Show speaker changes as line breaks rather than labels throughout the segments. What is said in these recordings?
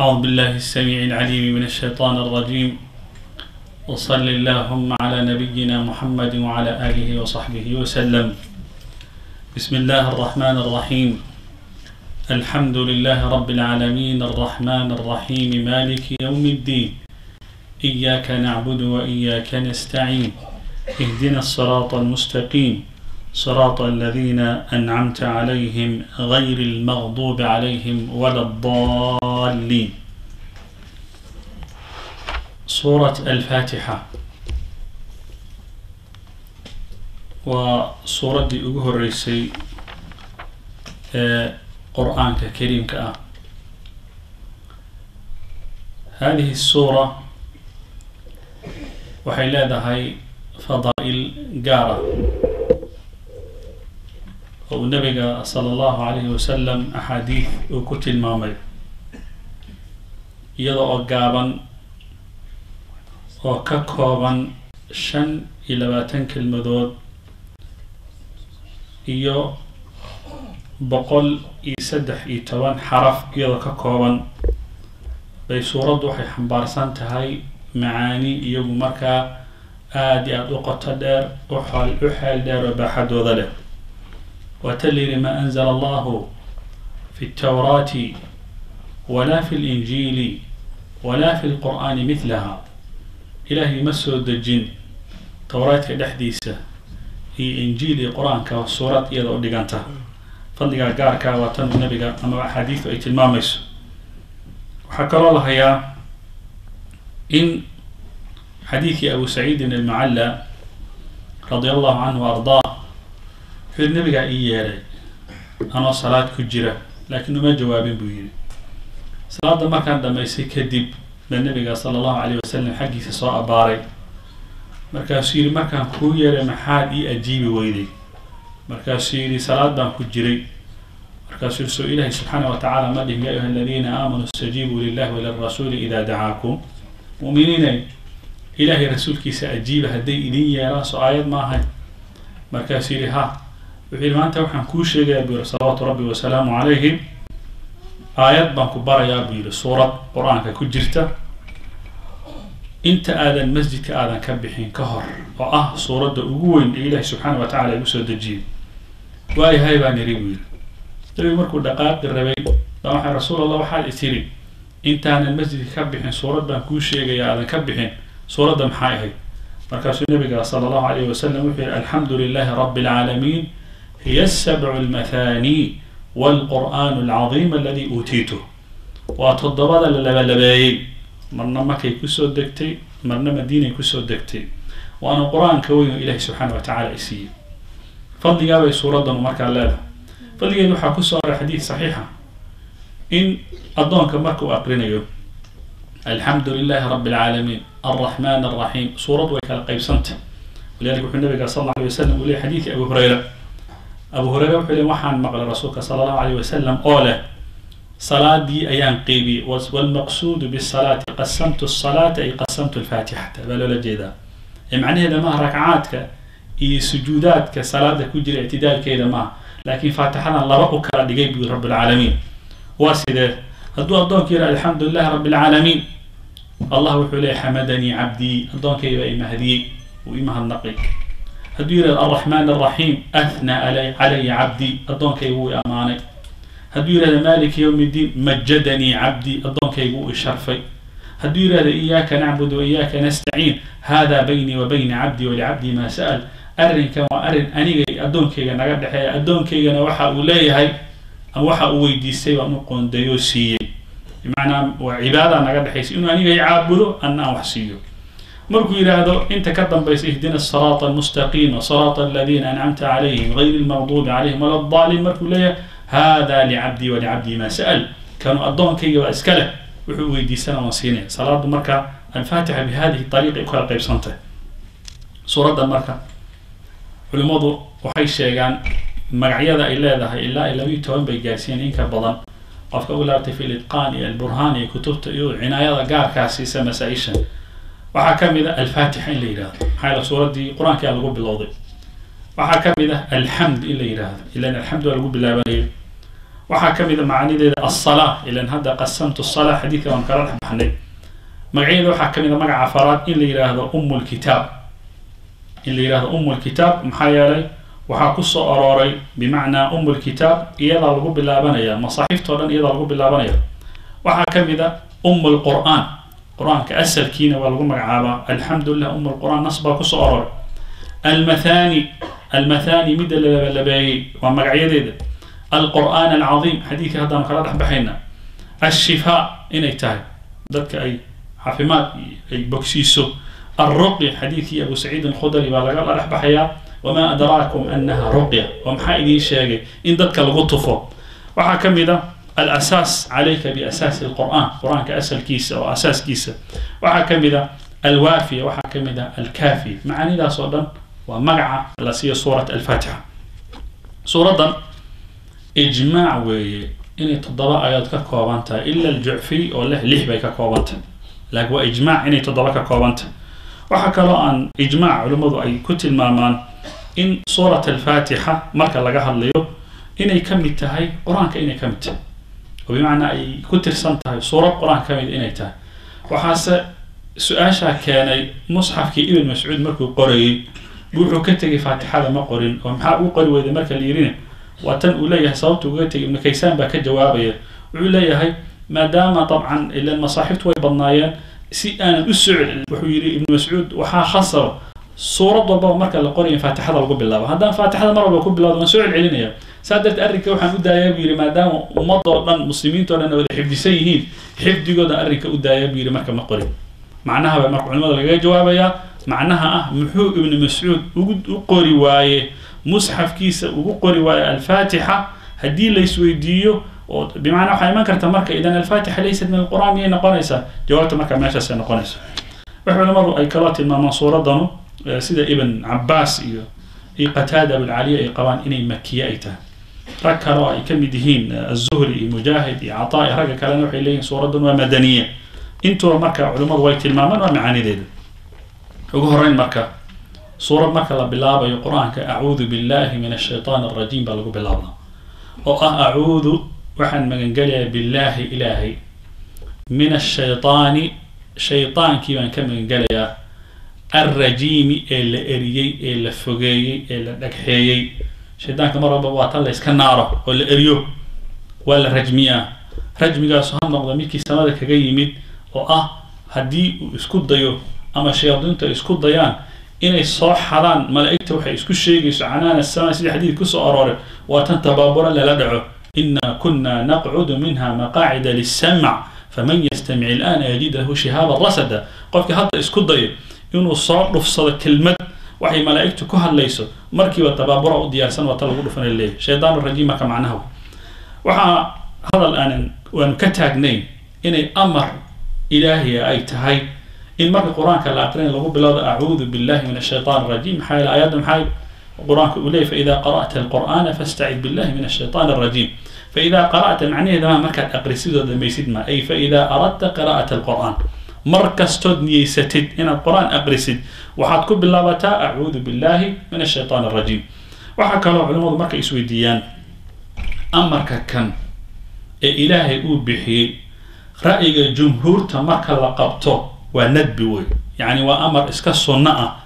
أعوذ بالله السميع العليم من الشيطان الرجيم، وصل اللهم على نبينا محمد وعلى آله وصحبه وسلم. بسم الله الرحمن الرحيم. الحمد لله رب العالمين الرحمن الرحيم مالك يوم الدين، إياك نعبد وإياك نستعين، اهدنا الصراط المستقيم، صراط الذين أنعمت عليهم غير المغضوب عليهم ولا الضالين. سورة الفاتحة وسورة ugu horeysay ee Qur'aanka Kariimka ah. هذه السورة waxay leedahay fadaa'il gaara oo uu nabiga sala allahu calayhi wasalam axaadiid uu ku tilmaamay, iyada oo gaaban oo ka kooban 25 kelmadood iyo 113 xaraf iyadoo ka kooban bay suuraddu waxay xambaarsan tahay macaani iyagu markaa aada iyo aada u qoto dheer, u xeel dheer oo baaxadooda leh. Waata la yidhi: ما أنزل الله في التوراة ولا في الإنجيل ولا في القرآن مثلها. Ilaahay ma soo dejin Towraadka dhexdiisa iyo Injiil iyo Qur-aanka suurad iyada u dhiganta. Fadliga gaarka waa tan uu nabiga ama axaadiistu ay tilmaamayso. Waxaa kaloo la hayaa in xadiidkii Abu Saciidin Almucalla radia Allahu canhu ardaa, wuxuu yihi: nabigaa ii yeedhay anoo salaad ku jira, laakiin uma jawaabin, buu yihi. Salaadda markaan dhamaystay kadib baa nabiga sala Allahu alayh wasalam xaggiisa soo abbaaray. Markaasuu yihi: markaan kuu yeedhay maxaad ii ajiibi weyday? Markaasuu yihi: salaad baan ku jiray. Markaasuu yihi: soo Ilaahay subxaana wa tacaala ma dhihin: يا أيها الذين آمنوا استجيبوا لله وللرسول إذا دعاكم؟ Mu'miniinay, Ilaahay rasuulkiisa ajiiba hadday idin yeeraan. Soo aayad ma ahayn? Markaasuu yihi: ha. Wuxuu yihi: maanta waxaan kuu sheegayaa, buu yihi, salawaatu Rabbi wasalaamu calayhi, aayad baan ku barayaa, buu yihi, suurad Qur-aanka ku jirta inta aadan masjidka aadan ka bixin ka hor, oo ah suuradda ugu weyn ee Ilahi subxaana wa tacala igu soo dejiyey. Waayahay, baan iri, buu yihi. Nabigu markuu dhaqaaqi rabay baa waxaa: Rasuul Allah, waxaad itiri intaanan masjidka ka bixin suurad baan kuu sheegaya aadan ka bixin, suuradda maxay ahayd? Markaasuu nabiga sala Allahu alayh wasalam wuxuu yihi: الحمد لله رب العالمين، هي السبع المثاني والقرآن العظيم الذي أوتيته. Waa toddobada la labalabeeyey, marna Makay kusoo degtay, marna Madiinay kusoo degtay, waana Qur-aanka weyn oo Ilahi subxaana wa tacala ay siiyey. Fadligaabay suuraddanu markaa leedahay. Fadligeed waxaa kusoo aray xadiid saxiixa in addoonka marka uu aqrinayo الحمد لله رب العالمين الرحمن الرحيم, suurad way kala qaybsantay. Walidalika wuxuu nabiga sal alla alay wasalam uu leeyay xadiidkii Abu Hurayra. Abu Hurayra wuxuu ley: waxaan maqlay rasuulka sala Allahu alayh wasalam oo leh: salaadii ayaan qeybiyey. والمقصود بالصلاة قسمت الصلاة أي قسمت الفاتحة baa loola jeedaa, ee macnaheeda maaha ragcaadka iyo sujuudaadka salaada ku jira ictidaalkeeda maaha, laakiin faatixadan laba u kala dhigay, buu Rabb alcaalamiin. Waa sidee? Hadduu addoonku yidha الحمد لله رب العالمين, Allah wuxuu leeyay: حمدني عبدي, addoonkayga baa imahadiyey, uu imahadnaqay. Hadduu yidhahdo الرحمن الرحيم, أثنى علي عبدي, addoonkayga wuu i amaanay. Hadduu yidhahdo مالك يوم الدين, مجدني عبدي, addoonkayga wuu i sharfay. Hadduu yidhahdo إياك نعبد وإياك نستعين, هذا بيني وبين عبدي ولعبدي ما سأل, arrinkan waa arrin aniga addoonkayga naga dhexeeya, addoonkaygana waxa uu leeyahay ama waxa uu weydiistay baan u qoondeeyoo siiyey. Bimacnaa waa cibaada naga dhexaysa, inuu aniga i caabudo, anna aan wax siiyo. Markuu yidhaahdo inta ka dambaysa اهدنا الصراط المستقيم صراط الذين أنعمت عليهم غير المغضوب عليهم ولا الضالين, markuu leeyahay هذا لعبدي ولعبدي ما سأل, kanuu addoonkayga baa iska leh, wuxuu weydiisana waan siinaya. Salaadu marka alfaatixa بهذه الطريقة ay u kala qaybsantahay suuraddan. Marka culimmadu waxay sheegaan magacyada ay leedahay ilaa ay 12 bay gaarsiiyeen, in ka badan. Qofka u laabtay في الإتقان iyo Alburhaan iyo kutubta iyo cinaayada gaarkaa siisa masaa-ishan, waxaa ka mid ah Alfaatixa in la yidhahdo, maxaa yeele suuraddii Qur-aankaa lagu bilowday. Waxaa ka mid ah Alxamd in la yidhaahdo, ilan alxamd waa lagu bilaabanayay. Waxaa ka mid a macaanideeda alsalaa, ilan hadda qasamtu salaa xadiidka waan kala dhex baxnay. Magacyada waxaa ka mid a magaca afaraad in la yidhaahdo umu lkitaab, in la yidhahdo umu lkitaab, maxaa yeelay waxaa ku soo arooray bimacnaa umu lkitaab iyadaa lagu bilaabanaya, masaaxiiftao dhan iyadaa lagu bilaabanaya. Waxaa ka mid a umu lqur'aan, qur-aanka asalkiina waa lagu magacaabaa, alxamdu lilah umu lqur'aan, nas baa kusoo arooray. Almathani, almathani midda la labalabeeyey waa magacyadeeda. Alqur'aan alcadiim, xadiidka haddaanu kala dhex baxayna. Alshifaa, inay tahay dadka ay caafimaad ay bogsiiso. Alruqya, xadiidkii Abu Saciid Alkhudri baa lagala dhex baxayaa, wamaa adraakum anaha ruqya, oo maxaa idiin sheegay in dadka lagu tufo. Waxaa ka mid a alasaas, calayka biasaasi alqur'aan, qur-aanka asalkiisa oo asaaskiisa. Waxaa ka mid a alwaafiya, waxaa ka mid a alkaafiya. Macaanidaas oo dhan waa magaca la siiyo suurat alfaatixa. Suuraddan ijmaac weeye inay 7 aayaod ka kooban tahay, ila aljucfiy oo leh 6 bay ka kooban tahay, laakiin waa ijmaac inay 7 ka kooban tahay. Waxaa kaloo aan ijmaac culimmadu ay ku tilmaamaan in suurat alfaatixa marka laga hadlayo inay ka mid tahay qur-aanka, inay ka mid tahay oo bimacnaa ay ku tirsan tahay suurad qur-aanka ka mid inay tahay. Waxaase su-aashaa keenay musxafkii Ibn Mascuud markuu qorayey wuxuu ka tegay faatixada ma qorin, oo maxaa uu qori weyday marka la yirina waa tan uu leeyahay sababta uga tegay. Ibnu Kaysaan baa ka jawaabaya, wuxuu leeyahay maadaama dabcan ilan masaaxiibtu way badnaayeen, si aanan u socod, wuxuu yidhi Ibnu Mascuud waxaa khasaba suurad walbaba marka la qorayo in faatixada lagu bilaabo, haddaan faatixada mar walba ku bilawdo waan soo celcelinaya, saa darteed arrinka waxaan u daayaa buu yidhi maadaama ummadoo dhan muslimiintao dhan wada xifdisan yihiin xifdigooda arrinka u daayaa buu yidhi, marka ma qorin. Macnaha baa marka culimada lagaga jawaabayaa macnaha ah muxuu Ibnu Mascuud ugu u qori waaye musxafkiisa ugu qori waaye alfaatixa haddii la isweydiiyo, oo bimacnaa waxaa iman karta marka idan alfaatixa laysat min alqur'aan miyay noqonaysaa? Jawaabta marka meeshaasay noqonaysa. Wax culimadu ay kaloo tilmaamaan suuraddanu sida Ibn Cabaas iyo Qataada Abulcaliya ay qabaan inay makiye ay tahay, rag kale oo ay ka mid yihiin Azuhri iyo Mujaahid iyo Cataa iyo ragga kalena waxay leeyihin suuraddan waa madaniya. Intuba marka culimmadu way tilmaamaan waa macaanideeda. Ugu horeyn marka suurad marka la bilaabayo qur-aanka acuudu billahi min ashaytaan alrajiim baa lagu bilaabaa, oo ah acuudu waxaan magangelayaa billaahi ilaahay, min ashaytaani shaytaankii baan ka magangelayaa, alrajiimi ee la eriyey ee la fogeeyey ee la dhagxeeyey. Shaydaanka mar walba waa tan la yska naaro oo la eriyo, waa la rajmiyaa. Rajmigaasu ha noqdo midkii samada kaga yimid oo ah haddii uu isku dayo ama shayaadiintu ay isku dayaan inay soo xadaan malaa'igta waxay isku sheegayso canaana asamaa sidii xadiid kusoo arooray, waa tan tabaabura lala dhaco, ina kuna naqcudu minha maqaacida lissamc faman yastamic il'aana yajid lahu shihaaban rasada. Qofkii hadda isku dayo inuu soo dhufsado kelmad waxay malaa'igtu ku hadlayso markiiba tabaabura u diyaarsan, waa tan lagu dhufana leeyahy shaydaan rajiim. Marka macnaha waxaa hadal aanan waanu ka taagnayn inay amar ilaahiya ay tahay in marka qur-aanka la aqrinay lagu bilowdo acuudu billahi min ashaytaan arajiim. Maxaa yeele aayadda maxay qur-aanka uu leeyahy? Faida qara'ta alqur'aana fastacid billahi min ashaytaan arajiim. Faida qara'ta macnaheeda maa markaad aqrisid oo dhamaysid ma ay faida aradta qira'ata alqur'aan, mar kastood niyeysatid inaad qur-aan aqrisid waxaad ku bilaabataa acuudu billahi min ashaytaan arajiim. Waxaa kaloo culimmadu markay isweydiiyaan amarka kan ee ilaahay uu bixiyey, ra'yiga jumhuurta marka la qabto waa nadbi wey, yacni waa amar iska sunno ah,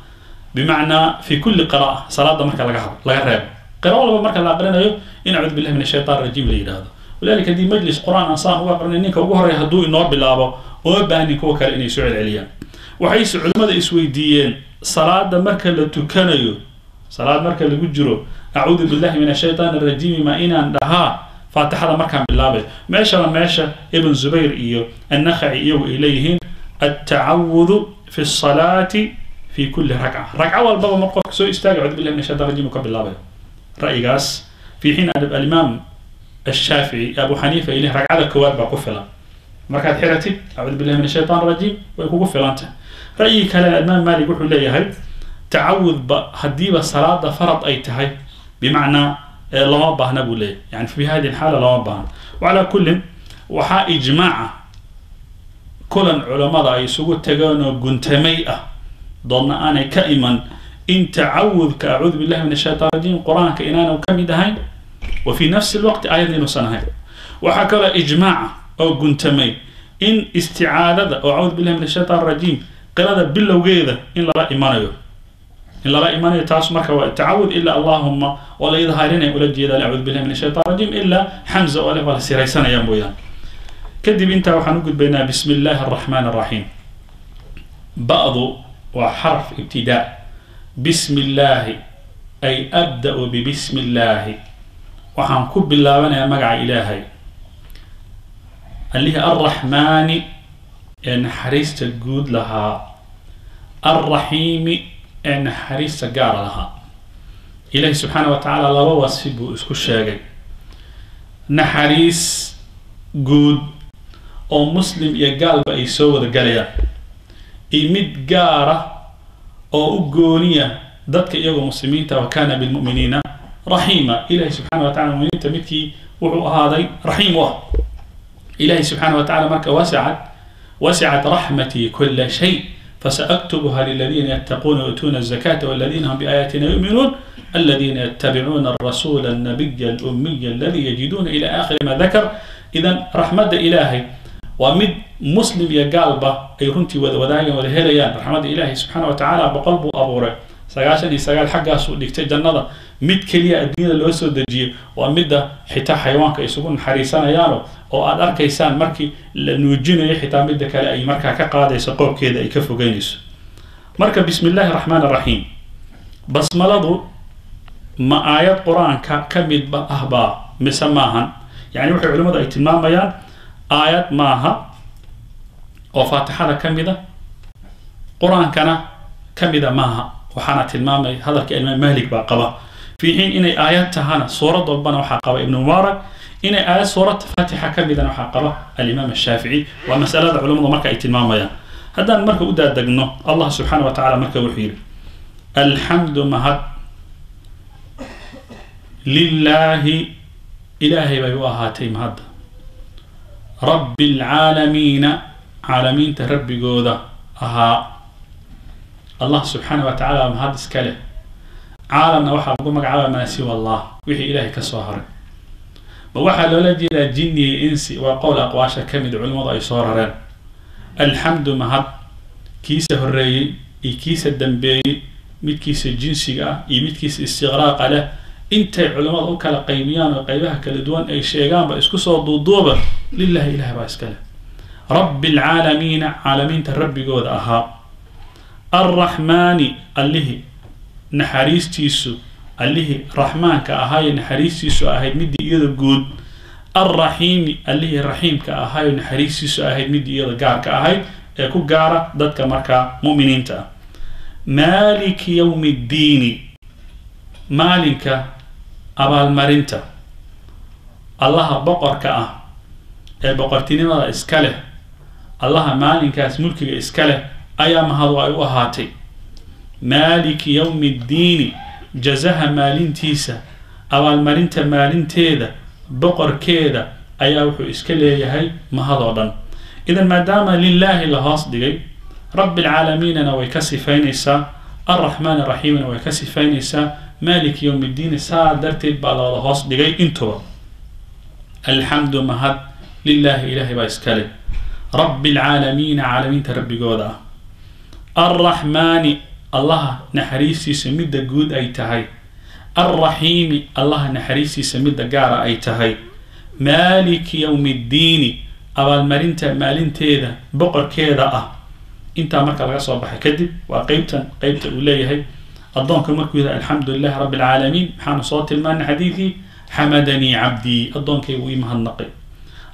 bimacnaa fi kulli qira'a salaada marka laga hado laga reebo qira walba marka la aqrinayo in acuudu billahi min ashaytaan rajiim la yidhaahdo. Walidalika haddii majlis qur-aan aan saan ugu aqrinay ninka ugu horreeya hadduu inoo bilaabo uma baahnin kuwa kale inay soo celceliyaan. Waxayse culimmada isweydiiyeen salaada marka la tukanayo, salaad marka lagu jiro acuudu billahi min ashaytaan arajiimi ma inaan dhahaa faatixada markaan bilaabay? Meeshaba meesha Ibn Zubayr iyo Annakhaci iyagu ay leeyihiin altacawudu fi salaati fi kulli rakca, ragco walbaba mar qofka soo istaaga acuudu billahi min ashaytan rajim uu ka bilaabay ra'yigaas, fi xiin alimaam Ashaafici Abu Xaniifa ay leeyihin ragcada koowaad baa ku filan, markaad xiratid acuudu billahi min ashaytan rajiim way kugu filan tahay. Ra'yi kale alimaam Malik wuxuu leeyahay tacawudba haddiiba salaada farad ay tahay bimacnaa lama baahna buu leeyahay, yani fi hadihi alxaala lama baahna. Wacalaa kullin waxaa ijmaaca kulan culammada ay isugu tageen oo guntamay ah doodna aanay ka iman in tacawudka acuudu billahi min ashaytaan rajiim qur-aanka inaanu ka mid ahayn. Wa fii nafsi lwaqti aayadna inuusan ahayn. Waxaa kaloo ijmaaca oo guntamay in isticaadada oo acuudu billahi min ashaytaan arajiim qirada bilowgeeda in lala imanayo, in lala imanayo. Taas marka waa tacawud, ilaa allahuma oo la idhaarinaya ula jeeda acuudu billahi min ashaytaan rajiim, ilaa Xamza oo leh waa la siraysanaya mooyaan. Kadib intaa waxaan u gudbaynaa bismi illaahi araxmaan araxiim. Ba'du waa xarf ibtidaa. Bismi illaahi ay abda-u bibismi illaahi, waxaan ku bilaabanayaa magaca Ilaahay allihii alraxmaani ee naxariista guud lahaa, alraxiimi ee naxariista gaara lahaa. Ilaahi subxaana wa tacaala laba wasfi buu isku sheegay: naxariis guud oo muslim iyo gaalba ay soo wada galayaan, iyo mid gaara oo u gooniya dadka iyagoo muslimiinta. Wa kaana bilmu'miniina raxiima. Ilahi subxana wa tacala muminiinta midkii wuxuu ahaaday raxiim u ah Ilahi subxaana wa tacala. Marka wasicat raxmatii kula shay fasaaktubuha liladina yattaquuna yu'tuuna azakata waladiina hum biaayatina yu'minuun aladiina yattabicuuna alrasuula alnabiya alumiya aladi yajiduuna ila aakhiri ma dakar. Idan raxmadda Ilaahay waa mid muslim iyo gaalba ay runtii wada wadaagan, wada helayaan raxmadda Ilaahay subxaana wa tacaala. 100 buu abuuray, 99 xaggaasuu dhigtay jannada, mid keliya adduunyada loo soo dejiyey. Waa midda xitaa xayawaanka isugu naxariisanayaano oo aad arkaysaan markii la nuujinayo xitaa midda kale ay markaa ka qaadayso qoobkeeda, ay ka fogeynayso. Marka bismi illaahi raxmaan araxiim, basmaladu ma aayad qur-aanka ka midba ah baa mise maahan? Yani waxay culimmadu ay tilmaamayaan aayad maaha oo faatixada ka mida, qur-aankana ka mida maaha. Waxaana tilmaamay hadalka Imaam Malik baa qaba fii xiin inay aayad tahana suurad walbana waxaa qaba Ibnu Mubaarak, inay aayad suurad faatixa ka midana waxaa qaba alimaam Ashaafici. Waa masalada culimadu marka ay tilmaamayaan. Haddaan marka u daadegno, Allah subxaana wa tacala marka wuxuu yidhi: alxamdu mahad lilaahi, Ilaahay bay u ahaatay mahadda, rabbi alcaalamiina, caalamiinta rabbigooda ahaa. Allah subxaana wa tacala mahad iska leh. Caalamna waxaa lagu magacaaba maa siwa Allah, wixii Ilaahay ka soo haray. Ma waxaa loola jeedaa jinni iyo insi? Waa qowl aqwaasha ka mid culimmadu ay soo rareen. Alxamdu mahad kiisa horeeyey iyo kiisa dambeeyey, midkiisa jinsiga ah iyo midkiisa istiqraaqa leh, intay culimmada u kala qaybiyaan oo qaybaha kala duwan ay sheegaanba, isku soo duuduuba, lilahi, Ilaah baa iska leh, rabbi alcaalamiina, caalamiinta rabbigooda ahaa, alraxmaani, allihii naxariistiisu, allihii raxmaanka ahaayo naxariistiisu ahayd midii iyada guud, alraxiimi, allihii raxiimka ahaayo naxariistiisu ahayd midii iyada gaarka ahayd ee ku gaara dadka markaa mu'miniinta ah, maaliki yowmi ddiini, maalinka abaalmarinta allaha boqorka ah ee boqortinimada iska leh, allaha maalinkaas mulkiga iska leh ayaa mahadu ay u ahaatay. Maaliki yowmi ddiini, jazaha maalintiisa, abaalmarinta maalinteeda boqorkeeda ayaa wuxuu iska leeyahay mahadoo dhan. Idan maadaama lilaahi la hoos dhigay, rabbi alcaalamiinana way ka sifaynaysaa, alraxmaan araxiimna way ka sifaynaysaa, maaliki yowm ddiini, saa darteed baa la wada hoos dhigay intuba. Alxamdu mahad lilaahi, Ilaahay baa iskale, rabbi alcaalamiina, caalamiinta rabbigooda ah, alraxmaani, allaha naxariistiisa midda guud ay tahay, alraxiimi, allaha naxariistiisa midda gaara ay tahay, maaliki yowmi ddiini, abaalmarinta maalinteeda boqorkeeda ah. Intaa marka laga soo baxay kadib waa qeybtan, qeybta uu leeyahay addoonka markuu yidhaha alxamdu lilahi rabbi alcaalamiin. Maxaanu soo tilmaanay xadiidkii? Xamadanii cabdii, addoonkaygu ii mahadnaqay.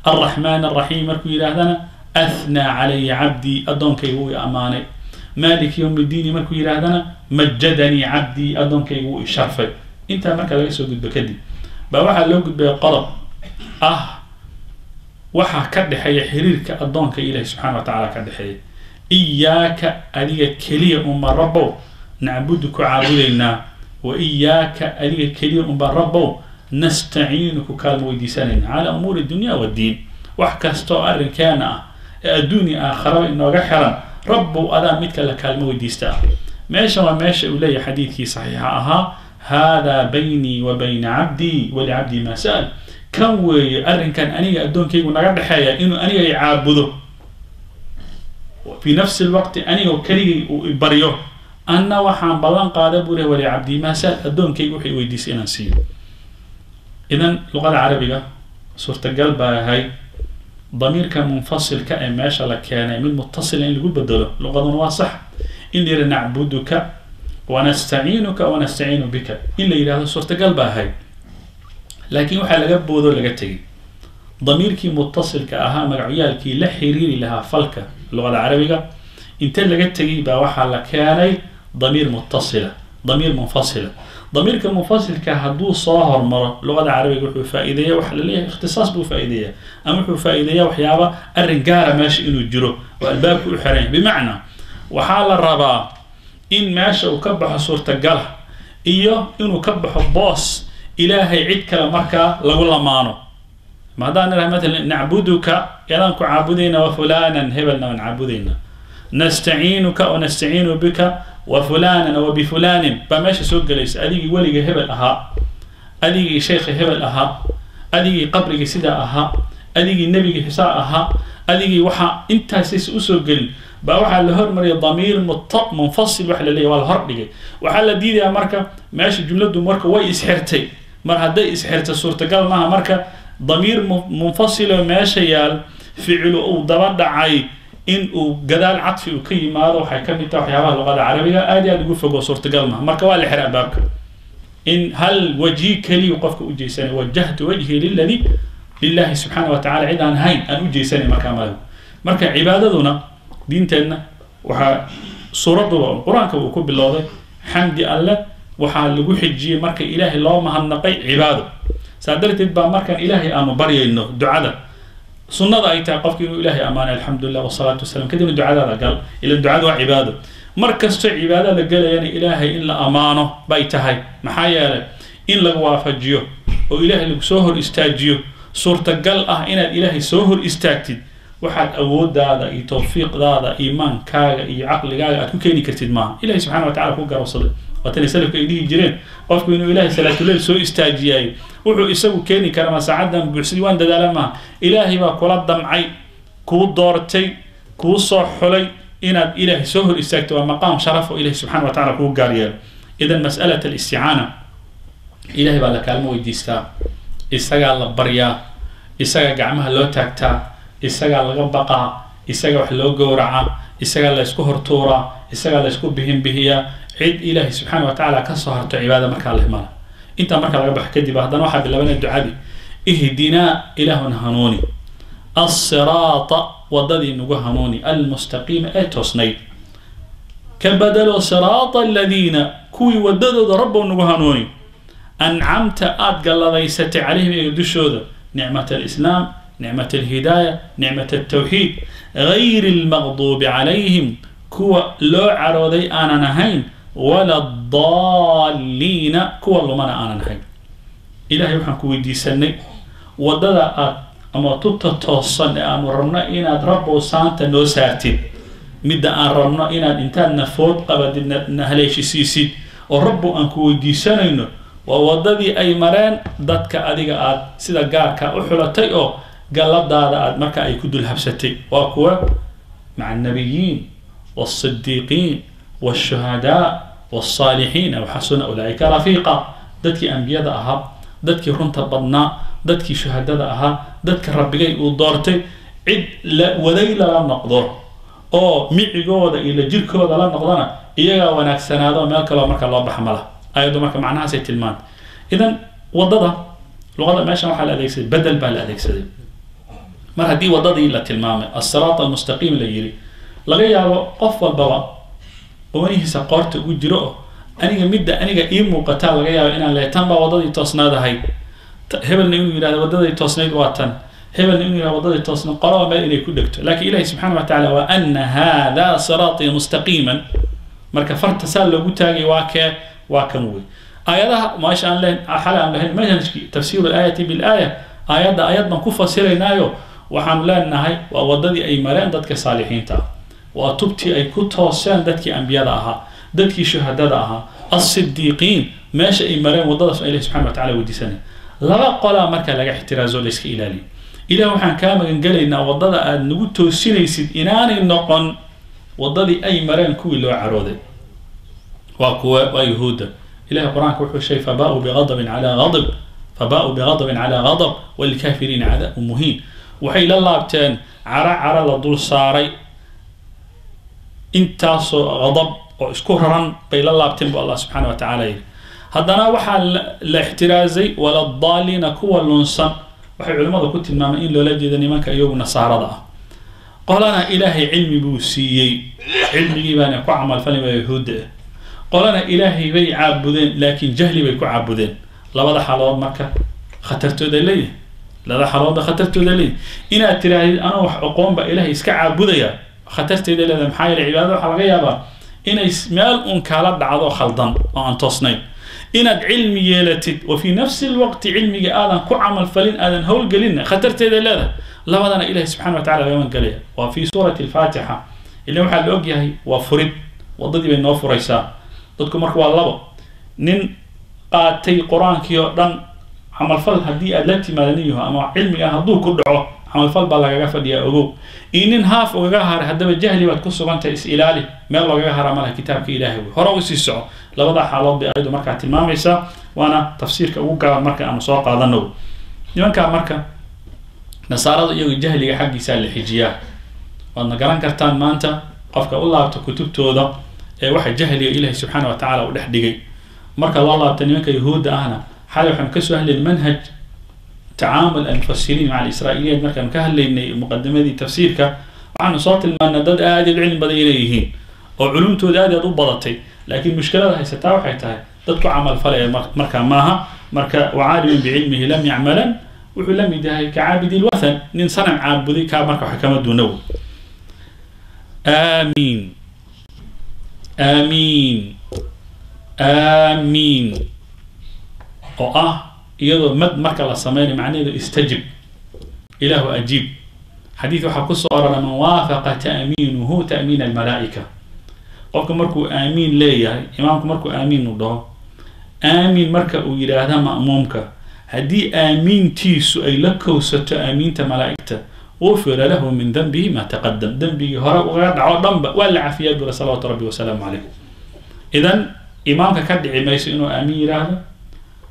Alraxmaan araxiim markuu yidhaahdana, athnaa calaya cabdii, addoonkaygu ii ammaanay. Maaliki yowmi ddiini markuu yidhaahdana, majadanii cabdii, addoonkaygu wuu isharfay. Intaa marka laga soo gudbo kadib baa waxaa loo gudbaya qodob ah waxaa ka dhexeeya xiriirka addoonka Ilahi subxana wa tacala ka dhexeeya. Iyaaka, adiga keliya unbaa rabbow nacbudu ku caabudaynaa, wa iyaaka, adiga keliya unbaa rabbow nastaciinu ku kaalmo weydiisanayna calaa umuuri dunya waddiin. Wax kasta oo arrinkeena ah ee adduunya aakharaba inooga xiran, rabbow adaa midka la kaalmo weydiista ah. Meeshan waa meesha uu leeyahay xadiidkii saxiixa ahaa, Hada baynii wa bayna cabdii walicabdii maa sa'al. Kan weeye arrinkan aniga addoonkaygu naga dhexeeya, inuu aniga i caabudo fi nafsi lwaqti anigoo keligay uu i baryo, anna waxaan ballan qaada buu leh walicabdii maa sa'al, addoonkaygu wuxuu i weydiisay inaan siiyo. Idan luqada carabiga suurtagal baa ahayd damiirka munfasilka ee meesha la keenay mid mutasila in lagu bedelo, luqaduna waa sax. In la yidhi nacbuduka wanastaciinuka wanastaciinu bika in la yidhahdo suurtagal baa ahayd, laakiin waxaa laga boodo laga tegay damiirkii mutasilka ahaa, magacyaalkii la xiriiri lahaa falka luqada carabiga inta laga tegay baa waxaa la keenay damiir mutasila, damiir munfasila. Damiirka munfasilka hadduu soo hormaro luqada carabiga wuxuu faa-iideeya, waxa laleeyahay ikhtisaas buu faa-iideeya, ama wuxuu faa-iideeya waxyaaba arrin gaara meesha inuu jiro oo albaabka u xiran yahay. Bimacnaa waxaa la rabaa in meesha uu ka baxo suurtagala iyo inuu ka baxo boos ilaahay cid kale markaa lagu lamaano. Ma haddaan niraha matalan nacbuduka, yadaan ku caabudayna, wa fulanan hebelna waan caabudayna, nastaciinuka wa nastaciinu bika wa fulanan wa bifulanin baa meesha soo gelaysa. Adigii weliga hebel ahaa, adigii sheekhi hebel ahaa, adigii qabrigii sidaa ahaa, adigii nebigii saa ahaa, adigii waxaa intaasaysa usoo gelin baa waxaa la hormariyay damiir munfasil waxa la leeyahy waa la hordhigay. Waxaa la diidayaa marka meesha jumladdu marka way isxirtay, mar hadday isxirtay suurtagal maaha marka damiir munfasiloo meesha yaal ficilu uu daba dhacay in uu gadaal cadfi uu ka yimaado. Waxay ka mid tahay waxyaabaha luqada carabiga aad iyo aad ugu fogo, suurtagal maaha. Marka waa la xiray albaabka in hal wajhi keliyu qofka u jeysanay, wajahtu wajhi liladi lilahi subxaana wa tacala, cid aan hayn aan u jeysanay markaa malahu. Marka cibaadaduna diinteenna waxaa suuradduba qur-aanka uu ku bilowday xamdi alle, waxaa lagu xijiyey marka ilaahay loo mahadnaqay cibaado. Saa darteed baa markaan ilaahay aanu baryayno ducada sunnada ay tahay qofki inuu ilaahay ammaanay, alxamdulilah wasalaatu wasalam, kadibna ducadaada gal, ila ducada waa cibaado. Mar kastoo cibaado la gelayana ilaahay in la ammaano bay tahay, maxaa yeelay in lagu waafajiyo oo ilaahay lagu soo hor istaajiyo suurtagal ah inaad ilaahay soo hor istaagtid waxaad awooddaada iyo tawfiiqdaada iimaankaaga iyo caqligaaga aad ku keeni kartid maaha. Ilahay subxana wa tacala ku garowsaday, waatana salafka ay dhihi jireen qofku inuu ilahay salaatuleyl soo istaajiyaayo wuxuu isagu keeni kara ma saacadan buuxsadi waan dadaala maaha. Ilaahay baa kula damcay, kuu doortay, kuu soo xulay inaad ilaahay soo hor istaagto, waa maqaam sharaf oo ilahay subxana wa tacala kugu gaar yeelo. Idan mas'alat alisticaana ilahay baa la kaalmo weydiistaa, isagaa la baryaa, isagaa gacmaha loo taagtaa, isagaa laga baqaa, isagaa wax loo gowracaa, isagaa la ysku hortuuraa, isagaa la ysku bihinbihiyaa. Cid ilaahay subxaana wa tacaala ka soo harto cibaada markaa la himana. Intaa marka laga baxo kadib haddana waxaa bilaabanaya ducadii, ihdinaa ilaahuna hanuuni, alsiraata wadadii nagu hanuuni, almustaqiima ee toosnayd, ka badalo siraata aladiina kuwii wadadooda rabbow nagu hanuuni, ancamta aada galladaysatay calayhim iyaga dushooda, nicmat alislaam, nicmat alhidaaya, nicmat altawxiid, gayri almaqduubi calayhim kuwa loo carooday aanan ahayn, wala addaaliina kuwa lumana aanan ahayn. Ilahay waxaan ku weydiisanay waddada aad ama tubta toosan ee aanu rabno inaad rabbow saanta noo saartid, midda aan rabno inaad intaad nafood qabadid na haleeshisiisid oo rabbow aan ku weydiisanayno waa waddadii ay mareen dadka adiga aad sida gaarka u xulatay oo galladaada aad marka ay ku dul habsatay, waa kuwa maca annabiyiin walsidiiqiin walshuhadaa walsaalixiin waxasuna ulaaika rafiiqa. Dadkii ambiyada ahaa, dadkii runta badnaa, dadkii shuhadada ahaa, dadka rabbigay uu doortay, cid la waday lala noqdo oo micigooda iyo la jirkooda la noqdona iyagaa wanaagsanaado, meel kaloo marka loo baxa mala. Ayaddu marka macnahaasay tilmaantay. Idan waddada luqada meeshan waxaa la adeegsaday bedel baa la adeegsaday. Mar haddii waddadii la tilmaamay alsiraat almustaqiim la yiri, laga yaabo qof walbaba qumanihiisa qoorta ugu jiro oo aniga midda aniga ii muuqataa laga yaabo inaan leehay tan baa waddadii toosnaadahay, hebelna inuu yidhahdo waddadii toosnayd waa tan, hebelna inuu yidhahdo waddadii toosnayd, qolaba meel inay ku dhegto. Laakiin ilahi subxana wa tacala waa ana hada siraatii mustaqiiman, marka farta saa loogu taagay waa kee, waa kan wey. Aayadaha meesha aan lehen xale aan lahayn manhajkii tafsiiru alaayati bilaaya, aayadda aayad baan ku fasiraynaayo, waxaanu leenahay waa waddadii ay mareen dadka saalixiinta ah, waa tubtii ay ku tooseen dadkii ambiyada ahaa, dadkii shuhadada ahaa, Alsidiiqiin meesha ay mareen waddadaas baan Ilahi subxana wa tacala weydiisanaya. Laba qolaa marka laga ixtiraazo, layska ilaaliyo. Ilah waxaan kaa magangelaynaa waddada aada nagu toosinaysid inaanay noqon waddadii ay mareen kuwii loo carooday, waa kuwa waa yuhuudda. Ilahay qur-aanka wuxuu sheegay fabaa-uu bighadabin calaa ghadab, fabaa-uu bighadabin calaa ghadab walilkaafiriina cadaabun muhiin. Waxay la laabteen cara cara la dul saaray, intaasoo ghadab oo isku raran bay la laabteen bu Allah subxaana wa tacaala yidhi. Haddana waxaa la ixtiraazay waladaalliina, kuwa lunsan. Waxay culimmadu ku tilmaameen in loola jeeda nimanka iyagu nasaarada ah. Qolana Ilaahay cilmi buu siiyey, cilmigii baana ku camalfalin, waa yahuudda ah. Qolana Ilaahay bay caabudeen, laakiin jahli bay ku caabudeen. Labada xaalood marka khatartooda leeyahay, labada xaaloodba khatartooda leeyahay. Inaad tirahdid anoo wax aqoon baa Ilaahay iska caabudaya, khatarteeda leedahay. Maxaa yeelay cibaadada waxaa laga yaabaa inay meel un kaala dhacdo khaldan oo aan toosnayn. Inaad cilmi yeelatid wa fii nafsi lwaqti cilmiga aadan ku camalfalin, aadan howlgelinna, khatarteeda leedahay. Labadana Ilahi subxana wa tacala laga magangelaya. Waa fi suurati alfaatixa, ila waxaa la ogyahay waa furid, waddadii bay noo furaysaa. Dadku marka waa labo: nin qaatay qur-aankii oo dhan, camalfal haddii aad la timaada nin yaho ama cilmiga hadduu ku dhaco, camalfal baa lagaga fadhiyaa, ogow. Iyo nin haaf ugaga haray, haddaba jahli baad ku sugantahay, is ilaali, meel loogaga haraa malaha kitaabka Ilahay wey, hore usii soco. Labada xaalood bay ayadu markaa tilmaamaysaa, waana tafsiirka ugu gaaban marka aanu soo qaadano. Nimankaa marka nasaarada iyagu jahliga xaggiisaa la xijiyaa, waadna garan kartaan maanta qofka u laabta kutubtooda ee waxa jahliga Ilahi subxaana wa tacala u dhex dhigay. Marka loo laabta nimanka yahuudda ahna, xalay waxaanu kasoo hadlaynay manhaj tacaamul almufasiriin maca alisraa-iiliyaat. Markaanu ka hadlaynay muqadimadii tafsiirka, waxaanu soo tilmaanay dad aad aad cilmi badan inay yihiin oo culumtooda aad aad u badatay, laakiin mushkilada haysataa waxay tahay dad ku camal falaya markaa maaha. Marka wacaalimun bicilmihi lam yacmalan wuxuu la mid yahay ka caabidi lwathan, nin sanam caabuday kaa marka wax kama duunaw. Aamiin, aamiin, aamiin, oo ah iyadoo mad marka la sameynayo macnaheedu istajib, ilaahu ajiib. Xadiid waxaa kusoo arora man waafaqa ta'miinuhu ta'miin almalaa'ika. Qofka markuu aamiin leeyahay, imaamku markuu aamiin u dhaho, aamiin marka uu yidhaahda ma'muumka, haddii aamiintiisu ay la kowsato aamiinta malaa'igta, ufira lahu min danbihi ma taqadam, dembigii hore ugaga dhaco dhanba waa la cafiyaa bura salawaatu rabbi wasalaamu calayh. Idan imaamka ka dhici mayso inuu aamiin yidhaahdo,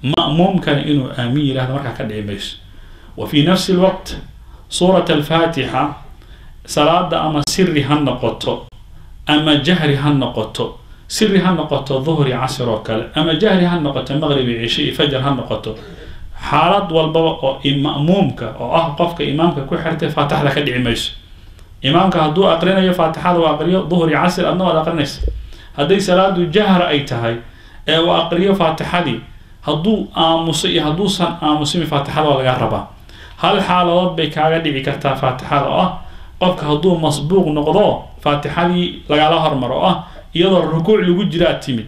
ma'muumkana inuu aamiin yidhahdo markaa ka dhici mayso. Wa fii nafsi lwaqt suurat alfaatixa salaada ama siri ha noqoto ama jahri ha noqoto, siri ha noqoto duhri casr oo kale, ama jahri ha noqoto maqribi cishe iyo fajar ha noqoto, xaalad walbaba oo ma'muumka oo ah qofka imaamka ku xirtay faatixada ka dhici mayso. Imaamka hadduu aqrinayo faatixada uu aqriyo duhri casr, adna waad aqrinaysa. Hadday salaadu jahr ay tahay ee uu aqriyo faatixadii, hadduu aamuso iyo hadduusan aamusin faatixada waa laga rabaa. Hal xaaladood bay kaaga dhici kartaa faatixada, oo ah qofka hadduu masbuuq noqdo faatixadii lagala hormaro, oo ah iyadoo rukuuc lagu jiraa timid.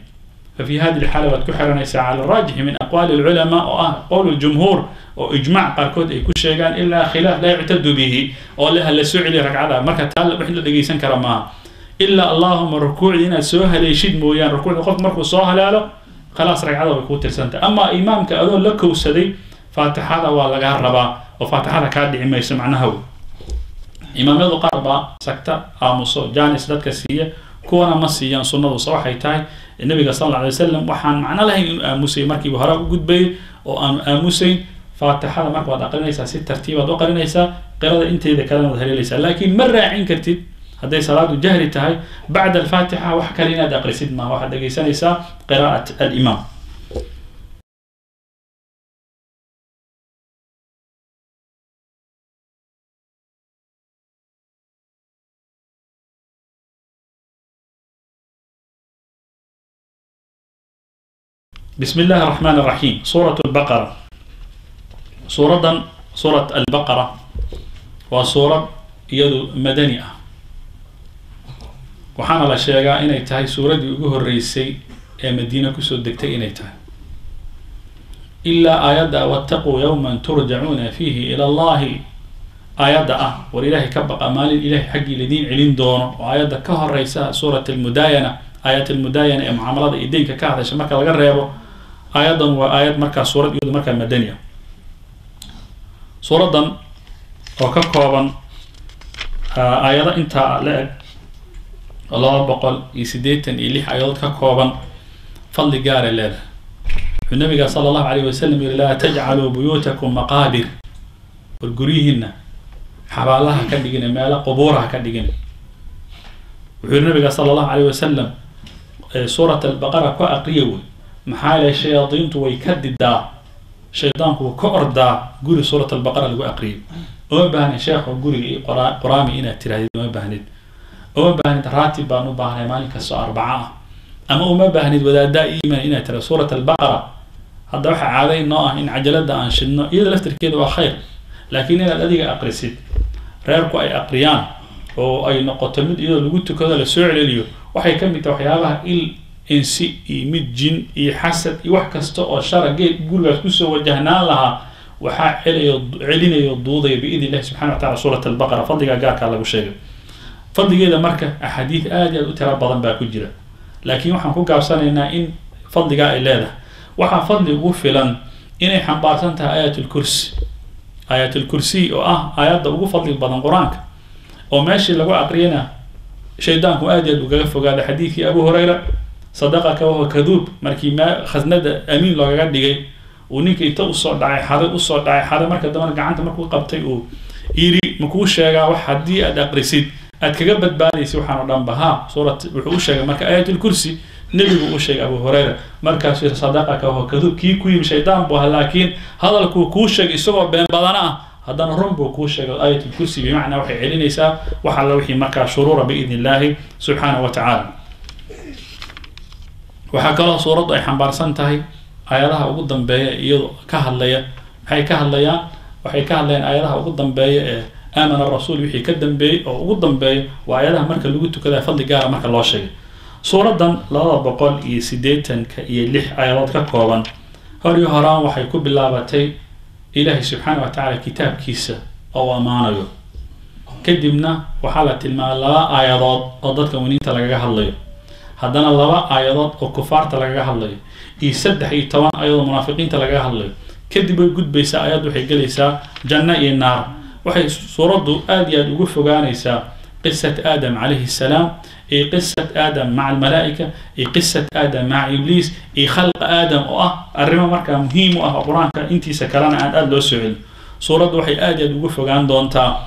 Fa fi hadi lxaala waad ku xiranaysaa cala araajixi min aqwaali alculamaa, oo ah qowl ljumhuur oo ijmac qaarkood ay ku sheegaan, ilaa khilaaf laa yuctadu bihi oo leha la soo celiya ragcada. Marka taa wax la dhegeysan kara maaha, ilaa allahuma rukuucdii inaad soo haleeshid mooyaan. Rukuucda qof markuu soo haleelo, khalaas, ragcada way kuu tirsantay. Ama imaamka adoo la kowsaday faatixada waa lagaa rabaa oo faatixada kaa dhici mayso macnaha. Wey imaamyadu qaar baa sagta aamuso janis dadka siiya, kuwana ma siiyaan. Sunnaduse waxay tahay nabiga sal alla alay wasalam waxaan macno lahayn inuu aamusay markiiba hore u gudbayay oo aanu aamusayn. Faatixada marka waad aqrinaysaa, si tartiibaad u qarinaysaa, qirada inteeda kalena waad haleelaysaa, laakiin ma raacin kartid hadday salaadu jahri tahay bacda alfaatixa wax kale inaad aqrisid maaha, waxaad dhegeysanaysaa qiraa'at alimaam. بسم الله الرحمن الرحيم. سورة البقرة، سورة سورة البقرة waa suurad iyadu madani ah, waxaana la sheegaa inay tahay suuraddii ugu horeysay ee madiina kusoo degtay inay tahay, ilaa aayadda wattaquu yawman turjacuuna fiihi ila allahi, aayadda ah war Ilaahay ka baqa maalin Ilahay xaggii laidiin celin doono, oo aayadda ka horeysa suurat almudaayana aayaat almudaayana ee mucaamalada iyo deynka ka hadasha marka laga reebo, aayaddan waa aayad markaa suurad iyadu markaa madani ah. Suuraddan oo ka kooban aayado intaa la eg 286 aayadood ka kooban, fadli gaaray leedahay. Wuxuu nabiga sala allahu alayh wasalam yiri: laa tajcaluu buyuutakum maqaabir, war guryihiina xabaalaha ka dhigina, meelo qubuuraha ka dhigina. Wuxuu yiri nabiga sala allahu alayh wasalam suurat albaqara ku aqriya wey, maxaa yeelay shayaadiintu way ka didaa, shaydaanku wuu ka ordaa guri suurat albaqara lagu aqriyay. Uma baahnid sheekho guriga iyo quraami inaad tirahdid, uma baahnid, uma baahnid raatib baan u baahnay maalin kastoo arbaca ah, ama uma baahnid wadaadaa iimaan inaad tirahdid. Suurat albaqara hadda waxaa caado inoo ah in cajalada aan shidno, iyada laftirkeeda waa khayr, laakiin inaad adiga aqrisid, reerku ay aqriyaan oo ay noqoto mid iyadoo lagu tukado la soo celeliyo, waxay ka mid tahay waxyaabaha il insi iyo mid jin iyo xasad iyo wax kasta oo shara geed gurigaas kusoo wajahnaan lahaa waxaa celayo, celinayo, duudaya biidn illahi subxana wa tacala suurat albaqara. Fadligaa gaarkaa lagu sheegay fadligeeda marka axaadiid aad iyo aad u tiro badan baa ku jira, laakiin waxaan ku gaabsanaynaa in fadligaa ay leedahay. Waxaa fadli ugu filan inay xambaarsan tahay aayat lkursi, aayat alkursiy oo ah aayadda ugu fadli badan qur-aanka, oo meeshii lagu aqriyana shaydaanku aad iyo aad ugaga fogaada. Xadiidkii Abu Hurayra, sadaqaka wahuwa kaduub, markii ma khasnada amiin loogaga dhigay, uu ninka inta usoo dhacay xaday, usoo dhacay xaday, marka dambena gacanta markuu qabtay uu yiri: makuu sheegaa wax haddii aad aqrisid aad kaga badbaadaysa waxaan oo dhan ba? Ha, suurat wuxuu u sheegay marka aayatulkursi nebigu u sheegay Abu Hurayra. Markaasuu yiri: sadaqaka wahuwa kaduub, kii ku yimi shaydaan buu ahaa, laakiin hadalkuu kuu sheegay isagoo been badana ah haddana run buu kuu sheegay. Aayatulkursi bimacnaa waxay celinaysaa wax alla wixii markaa shuruura biidni illaahi subxaanahu wa tacaala. Waxaa kaloo suuraddu ay xambaarsan tahay aayadaha ugu dambeeya iyadoo ka hadlaya, maxay ka hadlayaan? Waxay ka hadlayaan aayadaha ugu dambeeya ee aamana rasuul wixii ka dambeeyey oo ugu dambeeya, waa aayadaha marka lagu tukada fadli gaara marka loo sheegay. Suuraddan 286 aayadood ka kooban hor iyo horaan waxay ku bilaabatay Ilaahay subxaana wa tacaala kitaabkiisa oo uu ammaanayo, kadibna waxaa la tilmaamay laba aayadood oo dadka muminiinta lagaga hadlayo, haddana laba aayadood oo kufaarta lagaga hadlayo, iyo 13 aayadood munaafiqiinta lagaga hadlayo. Kadib way gudbaysaa aayaddu, waxay gelaysaa janno iyo naar. Waxay suuraddu aad iyo aad ugu fogaanaysaa qisat Aadam calayhi salaam iyo qisat Aadam maca almalaa'ika iyo qisat Aadam maca Ibliis iyo khalqa Aadam, oo ah arrimo markaa muhiim u ah oo qur-aanka intiisa kalena aan aada loo soo celin. Suuraddu waxay aad iyo aad ugu fogaan doontaa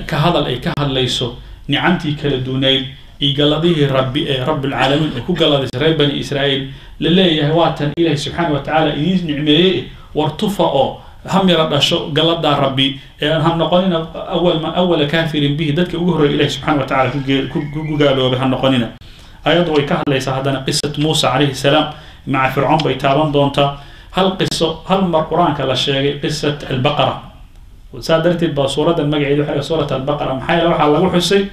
ka hadal ay ka hadlayso nicamtii kala duunayd iyo galladihii rabbi ee rabbilcaalamiin oo ku galladaysay reer Bani Israa'iil, la leeyahay waa tan Ilaahi subxaana wa tacaala idiin nicmeeyey, war tufa oo ha mira dhasho galladaa rabbi ee aan ha noqonina awal ma awala kaafirin bihi, dadka ugu horreeya Ilahi subxana wa tacala ku gaaloobay ha noqonina. Ayaddu way ka hadlaysaa haddana qisat Muusa calayhi salaam maca Fircoon bay taaban doontaa, hal qiso hal mar qur-aanka la sheegay, qisat albaqara. Saa darteed baa suuraddan magaceeda waxa la suurat albaqara, maxaa yeele waxaa lagu xusay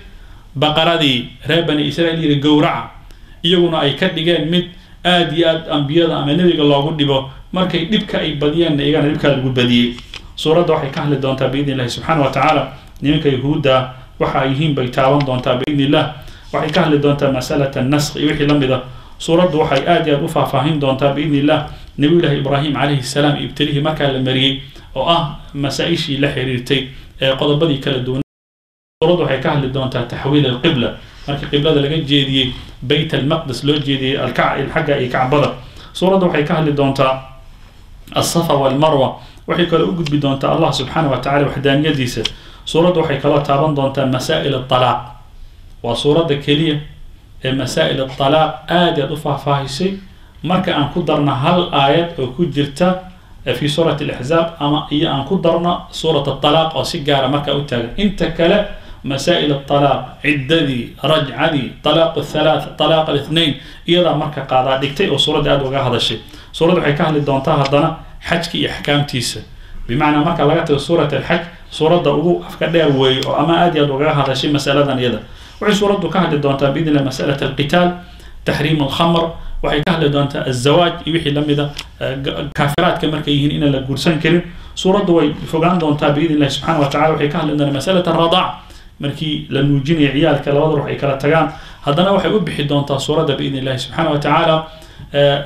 baqaradii reer Bani Israa'iil yiri gowraca, iyaguna ay ka dhigeen mid aad iyo aad ambiyada ama nebiga loogu dhibo. Markay dhibka ay badiyeenna iyagana dhibkaa lagu badiyey. Suuradda waxay ka hadli doontaa biidni illahi subxaana wa tacaala nimanka yahuudda waxa ay yihiin bay taaban doontaa biidni illah. Waxay ka hadli doontaa masalata naskh iyo wixii la mid ah. Suuraddu waxay aad iyo aad u faahfaahin doontaa biidni illah nabiyullahi Ibraahim calayhi salaam ibtilihii markaa la mariyey, oo ah masaa-ishii la xiriirtay ee qodobadii kala duwan. Suuraddu waxay ka hadli doontaa taxwiil alqibla, markii qiblada laga jeediyey Bayt almaqdis loo jeediyey xagga iyo Kacbada. Suuraddu waxay ka hadli doontaa alsafa walmarwa. Waxay kaloo u gudbi doontaa Allah subxaana wa tacala waxdaaniyadiisa. Suuraddu waxay kaloo taaban doontaa masaa'il alaaq. Waa suuradda keliya ee masaa'il alaaq aad i aad u faahfaahisay marka aan ku darno hal aayad oo ku jirta fi suurati alaxzaab, ama iyo aan ku darno suurat alaaq oo si gaara markaa u taagan. Inta kale masaa'il alaaq, ciddadii, rajcadii, talaaq athalaatha, talaaq alithnain, iyadaa marka qaadaa dhigtay oo suuradda aad uga hadashay. Suuradda waxay ka hadli doontaa haddana xajka iyo axkaamtiisa, bimacnaa marka laga tago suurat alxaj suuradda ugu afka dheer weeye oo ama aad iyo aad ugaga hadashay masaladan iyada. Waxay suuraddu ka hadli doontaa biidn illah masalat alqitaal, taxriim alkhamr. Waxay ka hadli doontaa azawaaj iyo wixii lamida, kaafiraadka markay yihiin inaan la guursan karin. Suuraddu way fogaan doontaa biidn illahi subxana wa tacala. Waxay ka hadli doontaa masalat alradaac, markii la nuujinayo ciyaalka labada ruux ay kala tagaan. Haddana waxay u bixi doontaa suuradda biidni illahi subxaana wa tacaala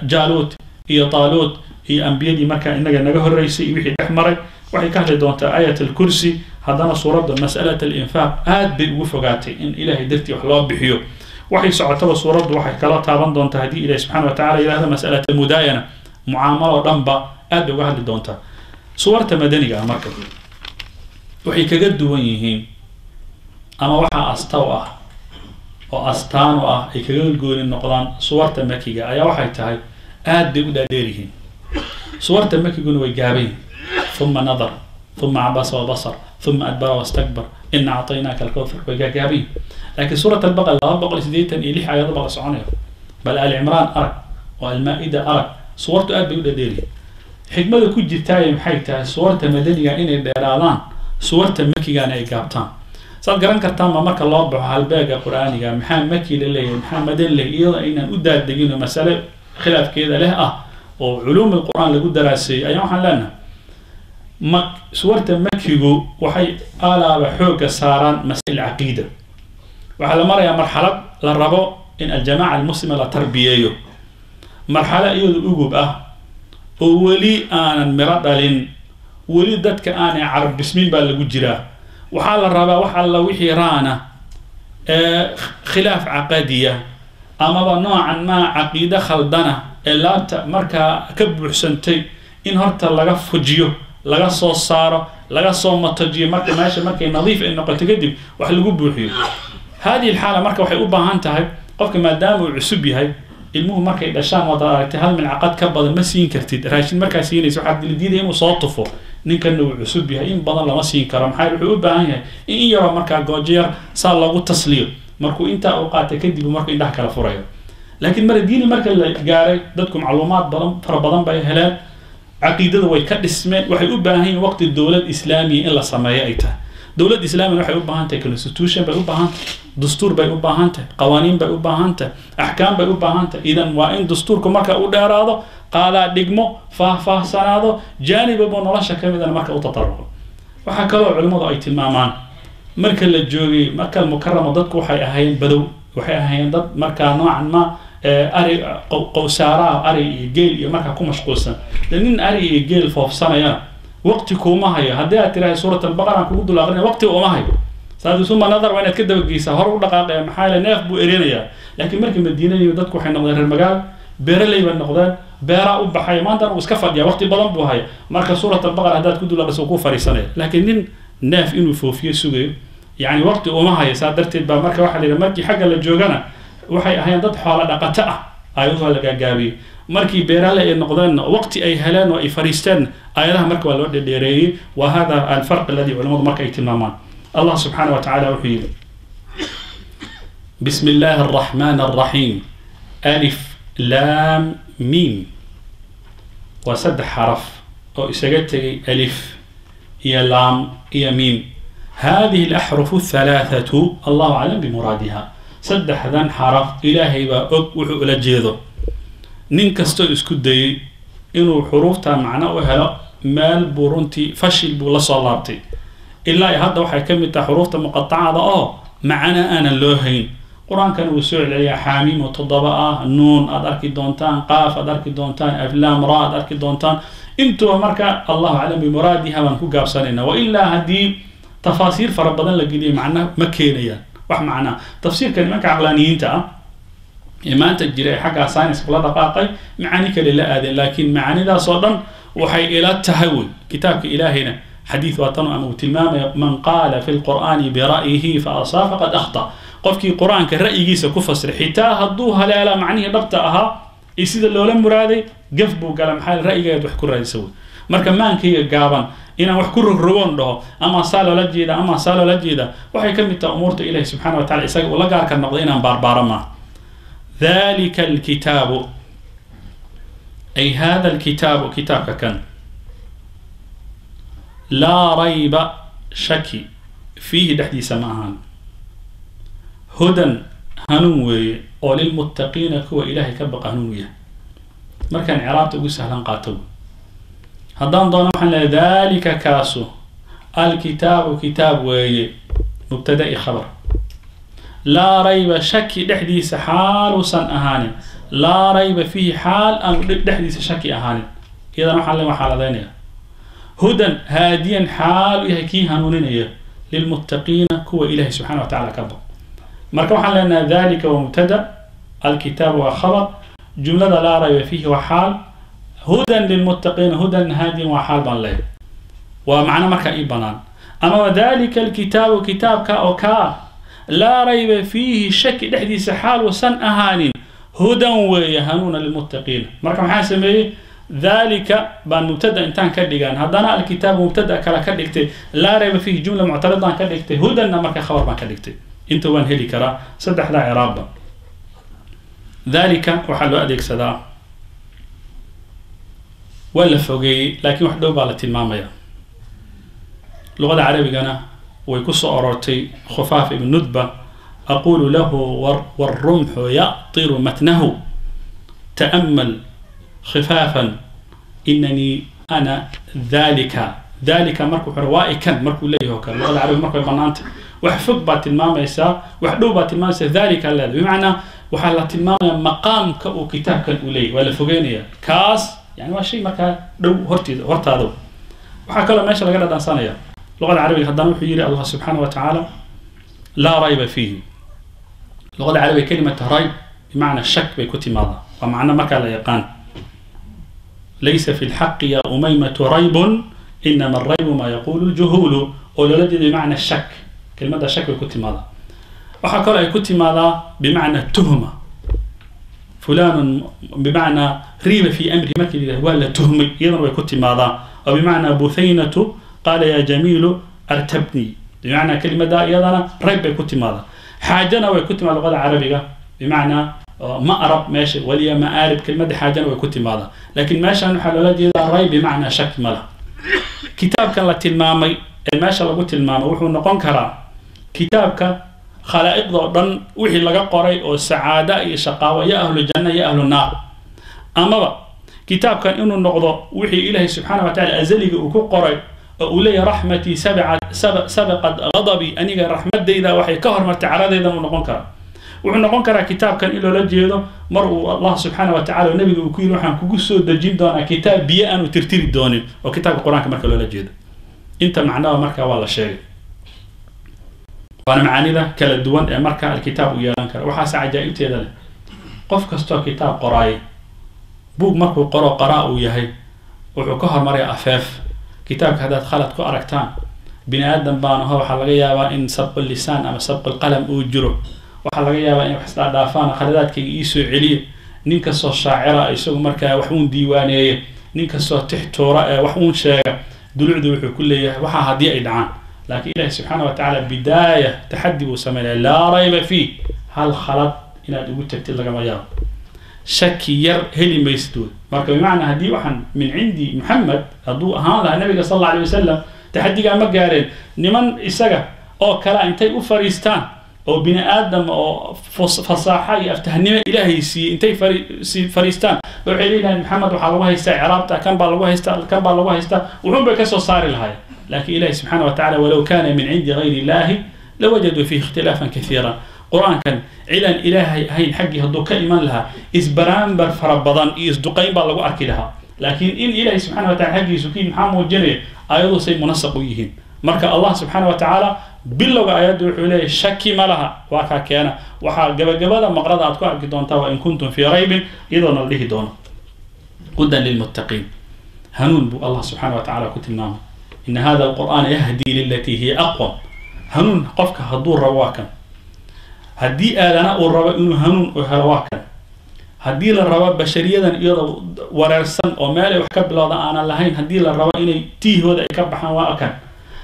Jaaluut iyo Taaluut iyo ambiyadii markaa inaga naga horreysay iyo wixii dhex maray. Waxay ka hadli doontaa aayat alkursi. Haddana suuradda mas'alat alinfaaq aad bay ugu fogaatay in Ilahay dartii wax loo bixiyo. Waxay socotaba suuraddu waxay kala taaban doontaa, haddii Ilahi subxana wa tacala yidhahdo, mas'alat almudaayana, mucaamalo dhanba aad bay uga hadli doontaa. Suwarta madaniga ah marka waxay kaga duwan yihiin, ama waxaa astaw ah oo astaan u ah ay kaga gooni noqdaan suwarta makiga ayaa waxay tahay aad bay u dhaadheer yihiin. Suwarta makiguna way gaaban yihiin. Uma nadar, uma cabasa wabasar, uma adbara wastakbar, ina acطaynaaka alkawthar, way gaagaaban yihiin. Laakiin suurat albaqara 286 aayado baa la soconaya. Bal Ali Cimraan arag oo Almaa-ida arag, suwartu aad bay u dhaadheer yihiin. Xikmada ku jirtaaye maxay tahay suwarta madaniga inay dheeraadaan, suwarta makigana ay gaabtaan? Saad garan kartaan ma marka loo baxo halbeega qur-aaniga, maxaa maki la leeyahay, maxaa madani leh, iyadoo aynaan u daadegin oo masale khilaafkeeda leh ah oo culuum alqur-aan lagu daraaseeyey, ayaa waxaan leenahay ma suwarta makigu waxay alaaba xoogga saaraan masaa'il caqiida. Waxaa la marayaa marxalad la rabo in aljamaca almuslima la tarbiyeeyo, marxalo iyadu ugub ah oo weli aanan miro dhalin, weli dadka aanay carabismin baa lagu jiraa. Waxaa la rabaa wax alla wixii raana ee khilaaf caqadiya amaba noocan maa caqiide khaldana ee laabta markaa ka buuxsantay in horta laga fujiyo, laga soo saaro, laga soo matajiyo. Marka meesha markay nadiif ay noqoto kadib wax lagu buuxiyo. Hadihi alxaala marka waxay u baahan tahay qofka maadaama uu cusub yahay. Ilmuhu markay dhashaan, waad aragtay, hal milcaqad ka badan ma siin kartid raashin. Markaa siinaysa waxaad diidaya inuu soo tufo. Ninkanna uu cusub yahay, in badan lama siin karo. Maxaa wuxuu u baahan yahay in yaroo markaa goojo yar saa loogu tasliyo. Markuu intaa uu qaatay kadib markuu indhaha kala furayo. Laakiin mara diini marka la gaaray, dadku macluumaad badan, fara badan bay heleen, caqiidada way ka dhismeen. Waxay u baahan yihin waqti dowlad islaamiya in la sameeyo ay tahay. Dowlad islaamiyana waxay u baahan tahay constitution bay u baahan tahay, dastuur bay u baahan tahay, qawaaniin bay u baahan tahay, axkaam bay u baahan tahay. Idan waa in dastuurku marka u dheeraado, qaadaa dhigmo, faahfaahsanaado, jaanibabo nolosha ka midana marka u tataruqo. Waxaa kaloo culimmadu ay tilmaamaan, marka la joogay Maka Almukarama, dadku waxay ahaayeen badow, waxay ahaayeen dad markaa noocan ma ari qowsaaraha, ari iyo geel iyo markaa ku mashquulsan. De nin ari iyo geel foofsanayana waqti kuuma hayo. Haddii aad tirahay suurat albaqara aan kugu dul aqrinaya, waqti uma hayo. Saas uma nadar waa inaad ka dabageysaa, hor u dhaqaaqaya, maxaa yeele neef buu erinayaa. Laakiin markii Madiina yimid, dadku waxay noqdeen reer magaal, beeraley bay noqdeen, beeraa u baxay. Maantana uu iska fadhiya, waqti badan buu haya. Marka suurat albaqara haddaad ku dul aqriso, ku fariisanaya. Laakiin nin neef inuu foofiyo sugayo, yani waqti uma hayo. Saa darteed baa marka waxaa la yidhi, markii xagga la joogana waxay ahaayeen dad xoola dhaqato ah, aayaduhu la gaagaabiyey. Markii beerale ay noqdeenna, waqti ay heleen oo ay fariisteen, aayadaha marka waa loo dhedheereeyey. Wa hada alfarq aladi culamadu marka ay tilmaamaan. Allah subxaana wa tacaala wuxuu yidhi: bismi illaahi alraxmaan alraxiim, alif laam miim. Waa saddex xaraf oo isaga tegay, alif iyo laam iyo miim. Hadihi alaxrufu athalaathatu allahu aclam bimuraadiha. Saddexdan xaraf Ilaahay baa og wuxuu ula jeedo. Nin kastoo isku dayey inuu xuruufta macno u helo, meel buu runtii fashil buu la soo laabtay. Ilaa i hadda waxay ka mid tahay xuruufta muqatacada oo macno aanan loo hayn. Qur-aankana wuu soo celceliyaa: xaamiim oo toddoba ah, nuun aad arki doontaan, qaaf aad arki doontaan, aflaam ra aad arki doontaan. Intuba marka allahu aclam bimuraadiha baan ku gaabsanayna. Wa ilaa haddii tafaasiir fara badan la geliyo, macna ma keenayaan wax macnaa. Tafsiirka nimanka caqlaaniyiinta ah ee maanta jira ee xaggaa science kula dhaqaaqay macaani kale la aadeen, laakiin macaanidaas oo dhan waxay ila tahay wey kitaabka Ilaahayna xadiid waa tan ama uu tilmaamaya: man qaala fi lqur'aani bira'yihi fa asaa faqad akhta. Qofkii qur-aanka ra'yigiisa ku fasiray, xitaa hadduu haleela macnihii dhabta ahaa iyo sida loola muraaday, gaf buu gala. Maxaa ra'yigeed wax ku raadisa wey? Marka maankayga gaaban inaan wax ku rogrogoon dhaho ama saa loola jeeda ama saa loola jeeda, waxay ka mid tahay umuurta Ilahi subxana wa tacala isaga ula gaarka noqday inaan baarbaaro maaha. Dalika alkitaabu, ay hada alkitaabu, kitaabka kan, laa rayba, shaki, fiihi, dhexdiisa ma ahaan, hudan, hanuun weeye oo lilmuttaqiina, kuwa Ilaahay ka baqa hanuun u yahay. Markaan ciraabta ugu sahlan qaato, haddaan doono waxaan leehay: dalika kaasu alkitaabu kitaab weeye, mubtada'i khabar. Laa rayba shaki dhexdiisa xaaluusan ahaanin, laa rayba fiihi xaal aanu dhexdiisa shaki ahaanin. Iyadana waxaan le xaaladaynaya hudan haadiyan xaal u yahay kii hanuuninaya lilmuttaqiina kuwa Ilahi subxana wa tacala ka baq. Marka waxaan leenahay dalika waa mubtada, alkitaab waa khabar, jumlada laa rayba fiihi waa xaal, hudan lilmuttaqiina hudan haadiyan waa xaal baan leeyahay, waa macno markaa ii banaan. Amaba dalika alkitaabu kitaabka oo kaa laa rayba fiihi shaki dhexdiisa xaal uusan ahaanin hudan weeye hanuuna lilmuttaqiina. Marka maxaa sameeyey? Dalika baan mubtada intaan ka dhigaan, haddana alkitaabu mubtada kale ka dhigtay, laa rayba fiihi jumla muctaridaan ka dhigtay, hudanna marka khabar baan ka dhigtay. Inta waan heli karaa saddexdaa ciraabba. Dalika waxaa loo adeegsadaa waa la fogeeyey, laakiin wax dhow baa la tilmaamaya. Luqada carabigana way ku soo aroortay. Khufaaf ibn Nudba aqulu lahu wاlrumxu ya'tiru matnahu ta'amal khifaafan inanii ana dalika. Dalika markuu xore waa ikan markuu leeyahay o kale. Luqada carabiga marka way banaantay, wax fog baad tilmaamaysaa, wax dhow baad tilmaamaysaa, dalika leedahay, bimacnaa waxaa la tilmaamaya maqaamka uu kitaabkan uu leeyahy, waa la fogeynaya kaas, yani waa shay markaa dhow horteeda hortaado. Waxaa kaloo meesha laga dhadhansanaya luqada carabiga haddana wuxuu yihi Allah subxaana wa tacaala laa rayba fiihi. Luqada carabiga kelimata rayb bimacnaa shak bay ku timaadaa, waa macno markaa la yaqaan. Laysa fi lxaqi ya umaymatu raybun inama araybu ma yaqulu ljuhuulu, oo loola jeeda bimacna shak, kelmadda shak bay ku timaadaa. Waxaa kaloo ay ku timaadaa bimacna tuhma, fulanun bimacnaa riiba fi amri markii la yidhahdo waa la tuhmay, iyadana way ku timaadaa. Oo bimacnaa Buthaynatu qaala ya Jamiilu artabni, bimacnaa kelimada iyadana rayb bay ku timaadaa. Xaajana way ku timaada luqada carabiga bimacnaa ma'rab, meesha waliya ma'aarib, kelmadda xaajana way ku timaadaa, laakiin meeshan waxaa loola jeedaa rayb bimacnaa shak mala. Kitaabkan la tilmaamay ee meesha lagu tilmaamay wuxuu noqon karaa kitaabka khalaa'iqda oo dhan wixii laga qoray oo sacaada iyo shaqaawo, ya ahlu janna ya ahlu naar, amaba kitaabkan inuu noqdo wixii Ilaahay subxaana wa tacala azaliga uu ku qoray oo uu leeyahay raxmatii sabaqad ghadabii, aniga raxmadayda waxay ka hormartay caradeeda, uu noqon karaa. Wuxuu noqon karaa kitaabkan in loola jeedo mar uu Allah subxaana wa tacala nabiga uu ku yiri waxaan kugu soo dejin doonaa kitaab biyo aanu tirtiri doonin, oo kitaabka Qur-aanka marka loola jeedo. Inta macnaha marka waa la sheegay, waana macaanida kala duwan ee marka alkitaab uu yeelan kara. Waxaase cajaa'ibteeda leh, qof kastoo kitaab qoraay buug markuu qoro qaraa uu yahay wuxuu ka hormaraya afeef. Kitaabka haddaad khalad ku aragtaan bini aadam baan aho, waxaa laga yaabaa in sabqu lisaan ama sabqu lqalam uu jiro, waxaa laga yaabaa in wax isdhaadhaafaan, khaladaadkayga iisoo celiya. Nin kastoo shaacira isagu markaa wax uun diiwaaneeye, nin kastoo tix tuura ee wax uun sheega dulucdu wuxuu ku leeyahay waxaa haddii ay dhacaan. Laakiin Ilahi subxaana wa tacaala bidaaya taxaddi buu sameynaya, laa rayba fiih, hal khalad inaad ugu tagtid lagama yaabo, shaki yar heli maysid wey. Marka bimacnaa haddii waxaan min cindi Maxamed hadduu ahaan lahaa nabiga sal alla alay wasalam taxadigaa ma gaareen. Niman isaga oo kale intay u fariistaan oo bini aadam oo fasaaxa iyo aftahnimo Ilaahay siiyey intay fariistaan ba waxay leeyihahan Maxamed waxaa lagu haystaa icraabta, kan baa lagu haystaa, kan baa lagu haystaa, wuxuun bay kasoo saari lahaayeen. Laakiin Ilahi subxaana wa tacala walow kana min cindi gayri illahi lawajaduu fiihi ikhtilaafan kathiira. Qur-aankan cidaan Ilaahay ahayn xaggii hadduu ka iman lahaa isbaraambar fara badan iyo isduqayn baa lagu arki lahaa, laakiin in Ilahay subxana wa tacala xaggiisu ki maxaa muujinaya ayadu say munasaq u yihiin. Marka Allah subxaana wa tacaala bilowga aayadda wuxuu leeyahy shaki ma laha, waa kaa keena. Waxaa gabagabada maqrada aad ku arki doontaa waa in kuntum fii raybin, iyadoona la dhihi doono hudan lilmuttaqiin, hanuun buu Allah subxaana wa tacala ku tilmaamay. Ina hada alqur'aana yahdii lilatii hiya aqwam. Hanuun qofka hadduu rabo waa kan, haddii aadana uu rabo inuu hanuun u helo waa kan, haddii la rabo bashariyadan iyadoo wareersan oo meelay wax ka bilowda aanan lahayn haddii la rabo inay tiihooda ay ka baxaan waa kan,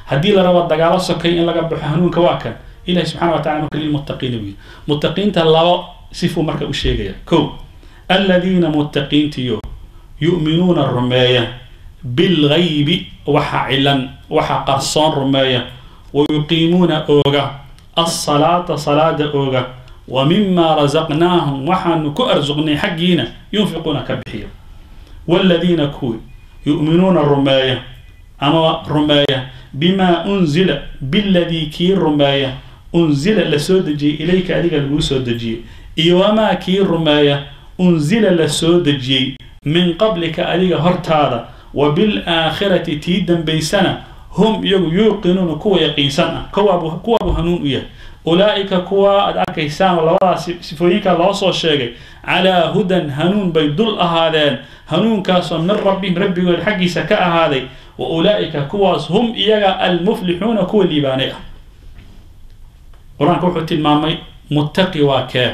haddii la rabo dagaalo sokay in laga baxo hanuunka waa kan. Ilahi subxana wa tacala marka lilmuttaqiina buu yidhi. Muttaqiinta labo sifuu marka u sheegaya. Ko, aladiina muttaqiintiyo yu'minuuna rumeeya bilgaybi, waxa cilan waxa qarsoon rumeeya, wayuqiimuuna ooga alsalaata salaada ooga, wa mima rasaqnaahum waxaanu ku arsuqnay xaggiina yunfiquuna ka bixiya. Waaladiina kuwi yu'minuuna rumeeya ama rumeeya bimaa unzila biladii kii rumeeya Unzila la soo dejiyey, ilayka adiga laguu soo dejiyey, iyo wamaa kii rumeeya unzila la soo dejiyey min qablika adiga hortaada, wa bilaakhirati tii dambaysana hum iyagu yuuqinuuna kuwa yaqiinsan ah, kuwaabuu hanuun u yahay. Ulaa'ika kuwa aad arkaysaan oo labadaas sifooyinka loo soo sheegay, calaa hudan hanuun bay dul ahaadeen, hanuunkaasoo min rabbihim rabbigood xaggiisa ka ahaaday. Wa ulaa'ika kuwaas hum iyaga almuflixuuna kuwa liibaanay ah. Qur-aanka wuxuu tilmaamay muttaqi waa kee.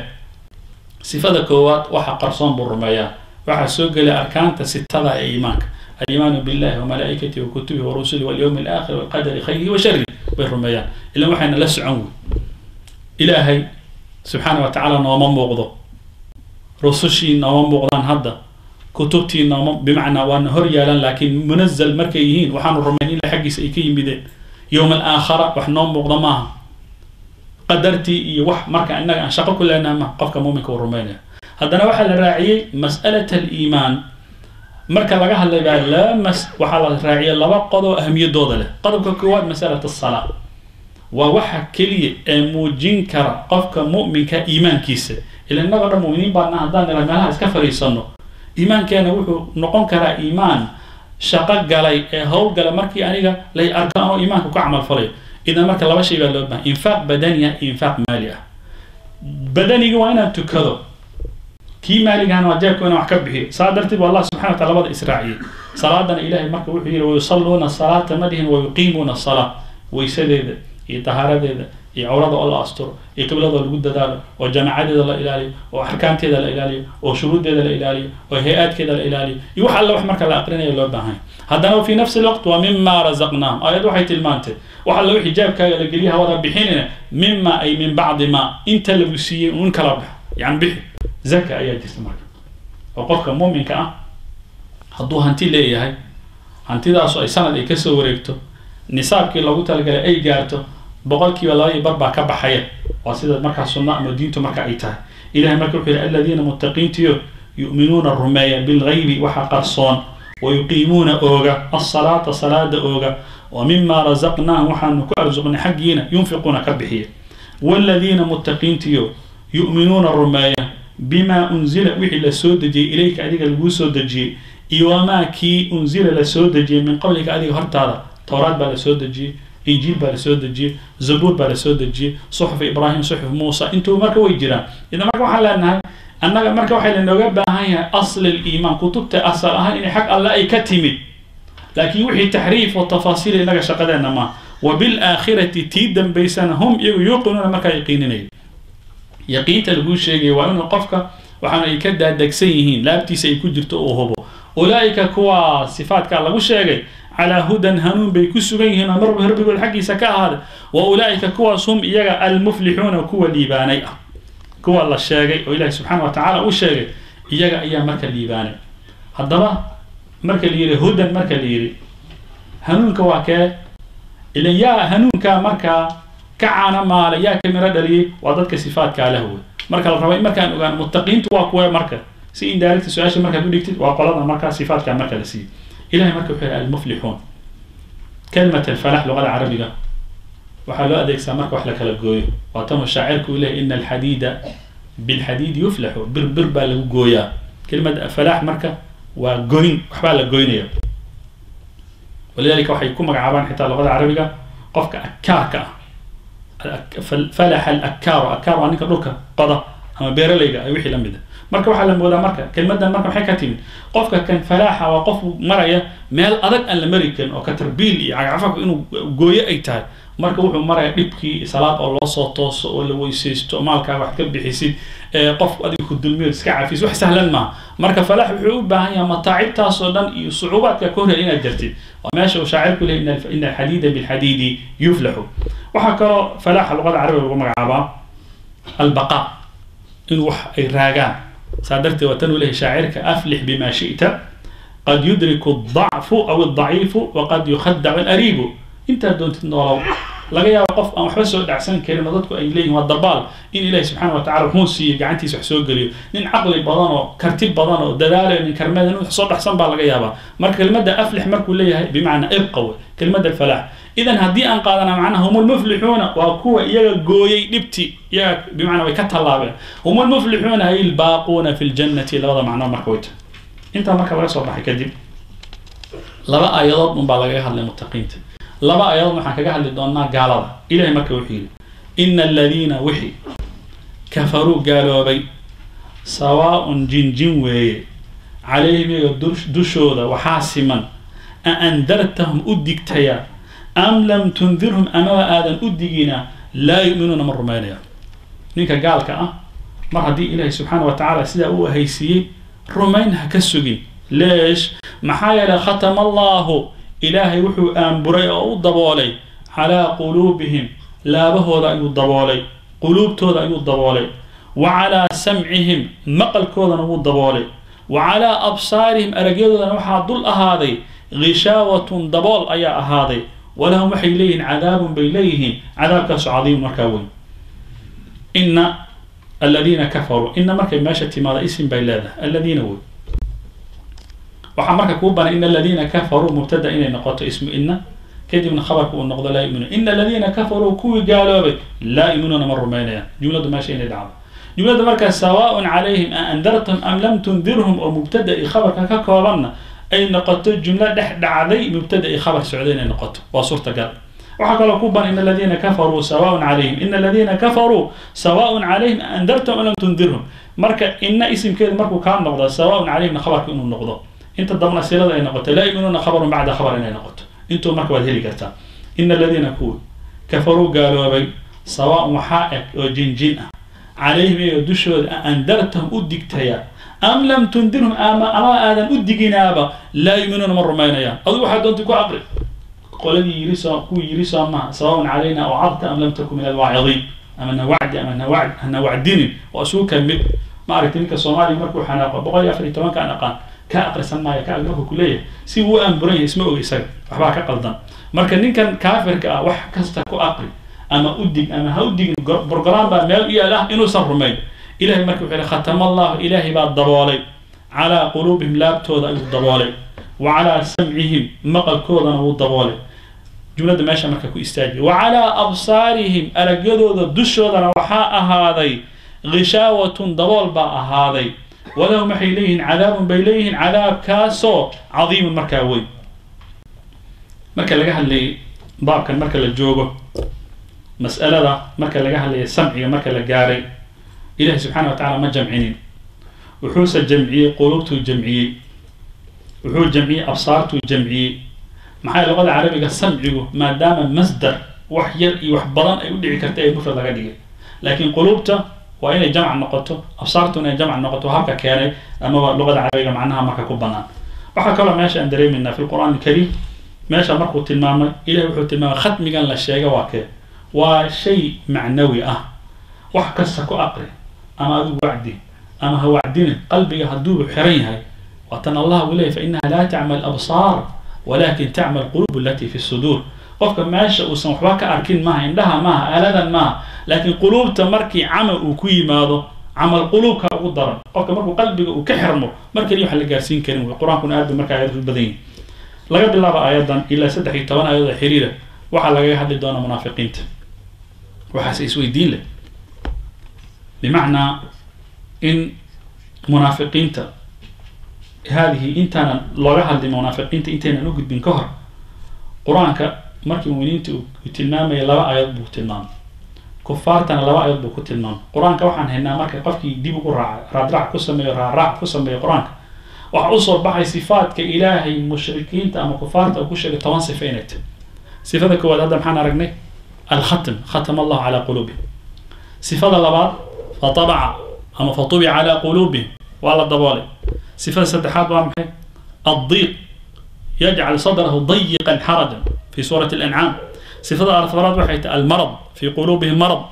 Sifada koowaad, waxa qarsoon buu rumeeyaa. Waxaa soo gelaya arkaanta sitada ee iimaanka, aliimaanu billahi wamalaa'ikatihi wa kutubihi wa rusulihi walyawmi alaakhir walqadari khayrihi wa sharrihi bay rumeeyaan. Ilan waxayna la socon wey, Ilaahay subxaana wa tacaala nooma muuqdo, rusushii nooma muuqdaan, hadda kutubtii nooma, bimacnaa waana hor yaalaan, laakiin munazal markay yihiin waxaanu rumayn ila xaggiisa ay ka yimideen. Yowm alaakhara wax noo muuqda maaha, qadartii iyo wax marka innaga aan shaqo ku leenaha maha. Qofka muuminka uu rumaynaya. Haddana waxaa la raaciyey mas'alat aliimaan marka laga hadlay baa laba mas waxaa la raaciyey laba qodob ahamiyadooda leh. Qodobka koowaad, masalat asalaa, waa waxa keliya ee muujin kara qofka mu'minka iimaankiisa. Ila innagoo dhan mu'miniin baana haddaan nila meelaha iska fadhiisano, iimaankeena wuxuu noqon karaa iimaan shaqo galay ee howlgala markii aniga lay arko anoo iimaanka ku camal falayo. Idan marka laba shay baa loo bahan, infaaq badani ah iyo infaaq maali ah. Badaniga waa inaan tukado, kii maaligahana waa jeebka inaan wax ka bixiyo. Saa darteed waa Allah subxana wa taala labada israaciyey. Salaadana Ilahay marka wuxuu yihi wayusalluuna salaata, ma dhihin wayuqiimuuna salaa. Weysadeeda iyo tahaaradeeda iyo cawrada oo la asturo iyo qiblada lagu dadaalo oo jamaacadeeda la ilaaliyo oo arkaanteeda la ilaaliyo oo shuruuddeeda la ilaaliyo oo hay-aadkeeda la ilaaliyo iyo wax alle wax marka la aqrinayo loo baahan. Haddana fi nafsi lwaqt waa mima razaqnaahum, aayad waxay tilmaantay wax alle wixii jaabkaaga la geliya hawada bixinina, mima ay min bacdi ma inta lagu siiyey un kala bax, yani bixi. Zaka ayaa jirta marka, oo qofka muuminka ah hadduu hanti leeyahay, hantidaasu ay sanad ay kasoo wareegto, nisaabkii loogu talagalay ay gaarto, 2.5% baa ka baxaya. Waa sida markaa sunno ama diintu marka ay tahay. Ilahay marka wuxuu yihi aladiina muttaqiintiyo yu'minuuna rumeeya bilghaybi waxa qarsoon, wayuqiimuuna ooga alsalaata salaada ooga, wa mima razaqnaahum waxaanu ku arsuqnay xaggiina yunfiquuna ka bixiya. Waladiina muttaqiintiyo yu'minuuna rumeeya bima unzila wixii la soo dejiyey ilayka adiga laguu soo dejiyey, iyo wamaa kii unzila la soo dejiyey min qablika adiga hortaada. Towraad baa la soo dejiyey, injiil baa la soo dejiyey, zabuur baa la soo dejiyey, suxuf Ibraahim, suxuf Muusa, intuu marka way jiraan. Idan marka waxaan leenahay annaga marka waxay lanooga baahan yahay asl aliimaan, kutubta asal ahaan inay xag alle ay ka timid, laakiin wixii taxriif oo tafaasiil innaga shaqadeenna maaha. Wa bilaakhirati tii dambaysana hum iyagu yuuqinuuna markaa yaqiininaya. Yaqiinta laguu sheegaya waa inuu qofka waxaana ay ka daadegsan yihiin laabtiisa ay ku jirto uu hubo. Ulaa'ika kuwa sifaadkaa lagu sheegay calaa hudan hanuun bay ku sugan yihiin oo marba rabbigood xaggiisa ka ahaaday. Wa ulaa'ika kuwaas hum iyaga almuflixuuna kuwa liibaanay ah, kuwa la sheegay oo Ilahi subxaana wa tacaala u sheegay iyaga ayaa marka liibaanay. Haddaba marka la yidhi hudan, marka la yidhi hanuunka waa kee? Ilan yaa hanuunkaa markaa ka caana maalay, yaa ka miro dhaliyey? Waa dadka sifaadkaa leh wey. Marka la rabo markaan ogaano muttaqiintu waa kuwee, marka si indirect su-aasha markaad u dhigtid, waa qolada markaa sifaadkaa marka la siiyey. Ilahay marka wuxuu yihi almuflixuun. Kalimat alfalax luqada carabiga waxaa loo adeegsaa marka wax la kala gooyo. Waa tanuu shaacirku u leeyahy ina alxadiida bilxadiidi yuflaxu, bir bir baa lagu gooyaa. Kelimad falaax marka waa goyn, waxbaa la goynaya. Walidalika waxay ku magacaabaan xitaa luqada carabiga qofka akaarka ah, falaxa alakkaaru. Akkaar waa ninka dhulka qoda ama beeralayga ay wixii la mid a. Marka waxaa la moodaa marka kelmaddan marka maxay ka timid? Qofka kan falaaxa waa qof maraya meel adag aan la mari karin oo katarbiil iyo cagcafafku inuu gooyo ay tahay. Marka wuxuu maraya dhibkii salaad oo loo soo tooso oo la weysaysto, maalkaaga wax ka bixisid, qof adiga ku dulmiyo iska cafis, wax sahlan maaha. Marka falaax wuxuu u baahan yahay mataacibtaasoo dhan iyo sucuubaadka ka horreeya inaad jartid. Waa meesha uu shaacirku leeyahy ina alxadiida bilxadiidi yuflaxu. Waxaa kaloo falaaxa luqada carabiga lagu magacaabaa albaqaa, inuu wax ay raagaan. Saa darteed waa tan uu leeyahay shaacirka aflix bima shi'ta qad yudriku aldacfu aw aldaciifu waqad yukhadacu alariibu. Intaad doontid noolow, laga yaabo qof aan waxba soo dhacsan karin oo dadku ay leeyihin waa dabaal in Ilahi subxaana wa tacala wuxuu siiyey gacantiisa wax soo geliyo. Nin caqli badan oo karti badan oo dadaalayo, nin karmeed in wax soo dhacsan baa laga yaabaa. Marka kelmadda aflix markuu leeyahay bimacnaa ibqa wey, Kelmadda alfalaax idan haddii aan qaadana macnaha hum lmuflixuuna waa kuwa iyaga gooyey dhibti, iyaga bimacnaa way ka tallaabeen. Hum lmuflixuuna ay albaaquuna fi ljannati, labada macno marka wayta. Intaa marka laga soo baxay kadib laba aayadood unbaa lagaga hadlay muttaqiinta, laba aayadood waxaan kaga hadli doonaa gaalada. Ilahay marka wuxuu yidhi ina aladiina wixii kafaruu gaaloobay sawaaun jinjin weeye calayhim iyaga dushooda waxaa siman a andartahum u digtaya am lam tundirhum amaba aadan u digina laa yu'minuuna ma rumaynayaan. Ninka gaalka ah mar haddii ilaahay subxaana wa tacaala sidaa u ahaysiiyey rumayn ha ka sugin. Leesh? Maxaa yeelay khatama allahu ilaahay wuxuu aanburay oo u daboolay calaa quluubihim laabahooda ayuu daboolay, quluubtooda ayuu daboolay, wa calaa samcihim maqalkoodana wuu daboolay, wa calaa absaarihim aragyadoodana waxaa dul ahaaday ghishaawatun dabool ayaa ahaaday, walahum waxay leeyihiin cadaabun bay leeyihiin, cadaabkaasu cadiimun markaa weyn. Ina aladiina kafaruu, ina markay meesha timaado isim bay leedahay aladiina wey. Waxaa marka kuu banay ina aladiina kafaruu mubtada inay noqoto ismu ina, kadibna khabarka uu noqdo laa yuminuun. Ina aladiina kafaruu kuwii gaaloobay laa yuminuuna ma rumaynayaan, jumladdu meesha inay dhacdo. Jumladda markaa sawaaun calayhim a andartahum am lam tundirhum oo mubtada iyo khabarka ka koobanna ay noqoto jumlo dhex dhacday mubtada iyo khabar socday inay noqoto waa suurtagal. Waxaa kaloo ku ban ina aladiina kafaruu sawaaun calayhim, ina aladiina kafaruu sawaaun calayhim a andartahum am lam tundirhum. Marka ina isimkeedu markuu kaa noqdo sawaaun calayhimna khabarka inuu noqdo, inta dambana silada ay noqoto laa yuminuuna khabarun bacda khabar inay noqoto, intuu marka waad heli kartaa. Ina aladiina kuwi kafaruu gaaloobay sawaaun waxaa eg oo jinjin ah calayhim iyaga dushooda a andartahum u digtaya am lam tundirhum ama aadan u diginaaba laa yuminuuna ma rumaynayaan. Adigu waxaa doontay ku aqri qoladii yiri soo kuwii yiri soo maha sawaaun calayna awcadta am lam takun min alwaacidiin, ama na wacdi ama hana wacdinin waa isugu ka mid. Ma aragtay ninka soomaaliga markuu xanaaqo 114 aan aqaan ka aqrisan maayo ka markuu ku leeyahay si uu aanburan yahay isma oga isaga waxbaa ka qaldan. Marka ninkan kaafirka ah wax kasta ku aqri ama u dig ama ha u digin, brogram baa meel u yaal ah inuusan rumayn. Ilahay marka wuxuu yihi khatama allahu ilaahay baa daboolay calaa quluubihim laabtooda ayuu daboolay, wa calaa samcihim maqalkoodana wuu daboolay. Jumladda meesha marka ku istaajiya wa calaa absaarihim aragyadooda dushoodana waxaa ahaaday ghishaawatun dabool baa ahaaday, walahum waxay leeyihiin cadaabun bay leeyihiin cadaabkaasoo cadiimun markaa weyn. Marka laga hadlayay baabkan marka la joogo mas'alada marka laga hadlayay samciga marka la gaaray ilahi subxaana wa tacala ma jamcinin, wuxuuse jamciyey quluubtuu jamciyey, wuxuu jamciyey absaartuu jamciyey. Maxaa luqada carabiga samcigu maadaama masdar wax yar iyo wax badan ay u dhici karta ee mufrad laga dhigay, laakiin quluubta waa inay jamc noqoto, absaartu inay jamc noqoto habka keenay amaba luqada carabiga macnaha marka ku banaan. Waxaa kaloo meesha aan dareemaynaa fi lqur'aan alkariim meesha markuu tilmaamay ilahi wuxuu tilmaamay khatmigan la sheega waa kee, waa shay macnawi ah, wax kasta ku aqri ama adigu wacdi ama ha wacdinin, qalbiga hadduubu xiran yahay waatan allah uu leeyahy fa inaha laa tacma alabsaar walakin tacma alquluub alati fi suduur. Qofka meesha uusan waxba ka arkin maaha, indhaha maaha, aaladan maaha, laakiin quluubta markii camal uu ku yimaado camal quluubka ugu daran. Qofka markuu qalbiga uu ka xirmo mar kaliya wax la gaarsiin karin wey. Qur-aankuna aad bay marka aayad u badan yihin. Laga bilaabo aayadan ilaa 13 aayadoo xiriira waxaa lagaga hadli doonaa munaafiqiinta. Waxaase isweydiin leh bimacnaa in munaafiqiinta haadihi intaanan looga hadlin munaafiqiinta intaynan u gudbin ka hor qur-aanka markii muminiinta uu tilmaamaya laba aayad buu tilmaamay, kufaartana laba aayad buu ku tilmaamay. Qur-aanka waxaan haynaa marka qofkii dib ugu raaca raadraac ku sameeyo raaraac ku sameeyo qur-aanka waxa usoo baxay sifaadka ilaahay mushrikiinta ama kufaarta uu ku sheegay 10 sifa inay tahay. Sifada koowaad hadda maxaan aragnay? Alkhatm, khatama allahu calaa quluubihim. Sifada labaad fatabaca ama fatubica calaa quluubihim, waa la daboolay. Sifada saddexaad waa maxay? Addiiq, yajcal sadrahu dayiqan xarajan fi suurati alancaam. Sifada afraad waxay tahay almarad, fi quluubihim marad.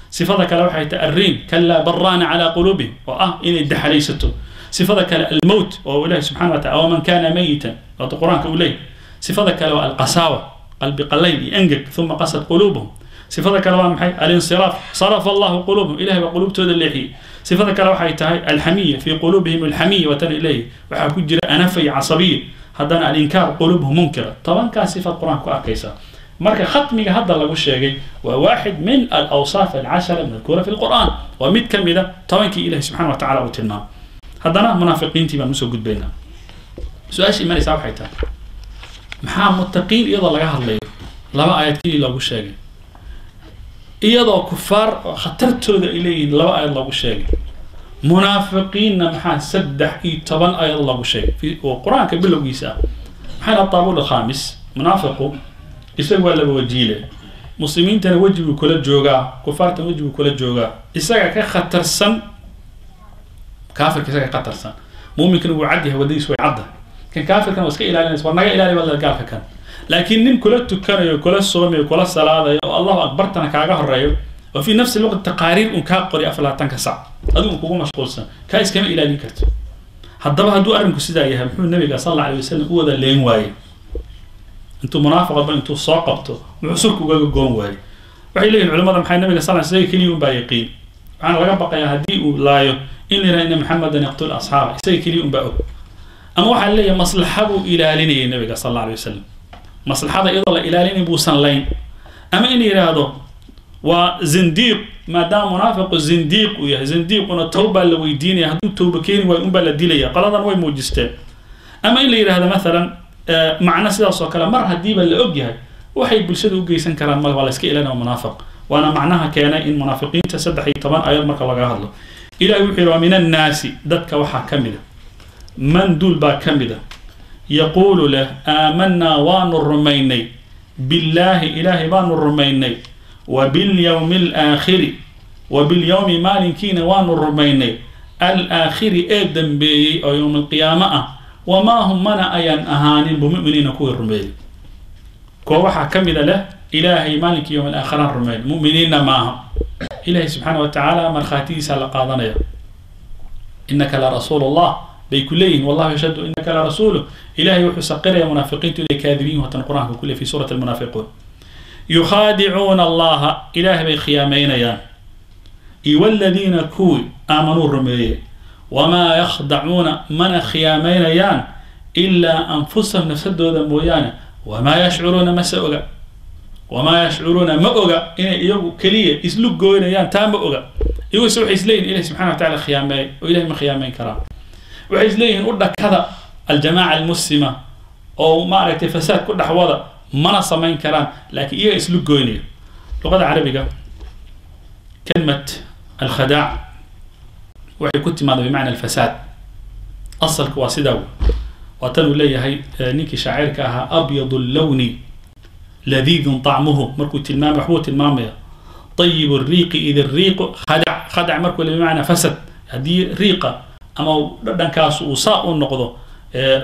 Sifada kale waxay tahay alriin, kalaa baraana calaa quluubihim, oo ah inay daxalaysato. Sifada kale almowt, oo ilahi subxana wa tacala waman kana mayitan, waata qur-aanka uu leeyahy. Sifada kale waa alqasaawa, qalbi qallayl iyo engeg, uma qasad quluubuhum. Sifada kale waa maxay? Alinsiraaf, sarafa allahu quluubahum, ilahay baa quluubtooda leexiyey. Sifada kale waxay tahay alxamiya, fi quluubihim alxamiya, waatan ilayhi waxaa ku jira anafa iyo casabiya. Haddana alinkaar quluubhum munkira, 10-kaa sifaad Qur-aanka ku arkaysaa. Marka khatmiga hadda lagu sheegay waa waaxid min alawsaaf alcashara almadkuura fi lqur'aan, waa mid ka mida 10-kii Ilahi subxana wa tacala uu tilmaamay. Haddana munaafiqiintii baan usoo gudbaynaa. Su-aasha imanaysaa waxay tahay, maxaa muttaqiin iyadoo laga hadlayo 2 aayad keliya loogu sheegay, iyadoo kufaar oo khatartooda ay leeyihiin 2 aayad loogu sheegay, munaafiqiinna maxaa 13 aayad loogu sheegay oo Qur-aanka bilowgiisa ah? Maxaa ataabuul alkhaamis? Munaafiqu isagu waa laba wajiile, muslimiintana wejibuu kula joogaa, kufaartana wejibuu kula joogaa. Isaga ka khatarsan kaafirka, isaga ka khatarsan. Muuminkana wuu cad yahay, waddadiis way cadda. Kan kaafirkana waa iska ilaalinaysa, war naga ilaali baa gaalka kan. Laakiin nin kula tukanayo, kula soomayo, kula salaadayo oo Allahu akbartana kaaga horeeyo, oo fi nafsi lwaqt taqaariir un kaa qori 24-ka sac, adigu un kugu mashquulsan, kaa iskama ilaalin karto. Haddaba hadduu arrinku sidaa yahay, muxuu nabiga sal alla alay wasalam u wada leen waayey? Intuu munaafiq walba intuu soo qabto muxuu surka ugaga goon waayey? Waxay leeyihin culimada, maxay nabiga sal isaga keliya un baa yaqiin, waxaana laga baqayaa haddii uu laayo in la yidhaha ina Maxamedan yaqtul asxaaba, isaga keliya un baa og. Ama waxaa leeyahay maslaxa buu ilaalinayay nabiga sal alla alay wasalam, maslaxada iyadoo la ilaalinay buusan layn. Ama in la yidhaahdo waa zindiiq, maadaama munaafiqu zindiiq uu yahay, zindiiquna tawbaa la weydiinaya, hadduu tawba keeni waayo unbaa la dilaya, qoladan way muujisteen. Ama in la yidhahdo mathalan macno sidaas oo kale, mar haddiiba la og yahay waxay bulshada u geysan karaan male, waa la iska ilaalinaya munaafiq. Waana macnaha keenay in munaafiqiinta 13 aayad marka laga hadlo. Ilahi wuxuu yihi, wa min annaasi, dadka waxaa ka mid a, man duul baa ka mid a, yaquulu leh aamanaa, waanu rumaynay, billaahi, Ilaahay baanu rumaynay, wa bilyawmi alaakhiri, wa bilyawmi, maalinkiina waanu rumaynay, alaakhiri ee dambeeyey oo yowma alqiyaamo ah, wamaa hum, mana ayaan ahaanin, bimuminiina, kuwii rumeeyey. Kuwa waxaa ka mida leh Ilaahay maalinkii yowm alaakhiraan rumayn, mu'miniinna maaha. Ilahay subxaana wa tacaala markhaatigiisa la qaadanaya. Inaka la rasuul Allah bay ku leeyihin, wallahu yashhadu inaka la rasuuluh. Ilahay wuxuu saqiraya munaafiqiintu inay kaadibiin, watan Qur-aanka kule fi suurati almunaafiquun. Yukhaadicuuna Allaha, Ilaahay bay khiyaameynayaan, iyo waladiina, kuwii aamanuu rumeeyey, wamaa yakhdacuuna, mana khiyaameynayaan, ilaa anfusahum, nafsadooda mooyaane, wamaa yashcuruuna, mase oga. Wamaa yashcuruuna, ma oga inay iyagu keliya islu gooynayaan, taa ma oga. Iyaguse waxay isleeyihin Ilahi subxana wa tacala khiyaameey, oo Ilahay ma khiyaameyn karaa. Waxay isleeyihiin u dhakada aljamaaca almuslima oo maaragtay fasaad ku dhex wada, mana samayn karaan, laakiin iyaga islu goynaya. Luqada carabiga kelmat alkhadaac waxay ku timaada bimacna alfasaad, asalka waa sidaa. Waa tan uu leeyahay ninkii shaacirka ahaa, abyad allawni ladiidun طacmuhu, markuu tilmaamay waxbuu tilmaamaya, طayib الriiqi id الriiqu khadac. Khadac markuu le bimacnaa fasad, haddii riiqa ama dhadhankaas uu saa u noqdo,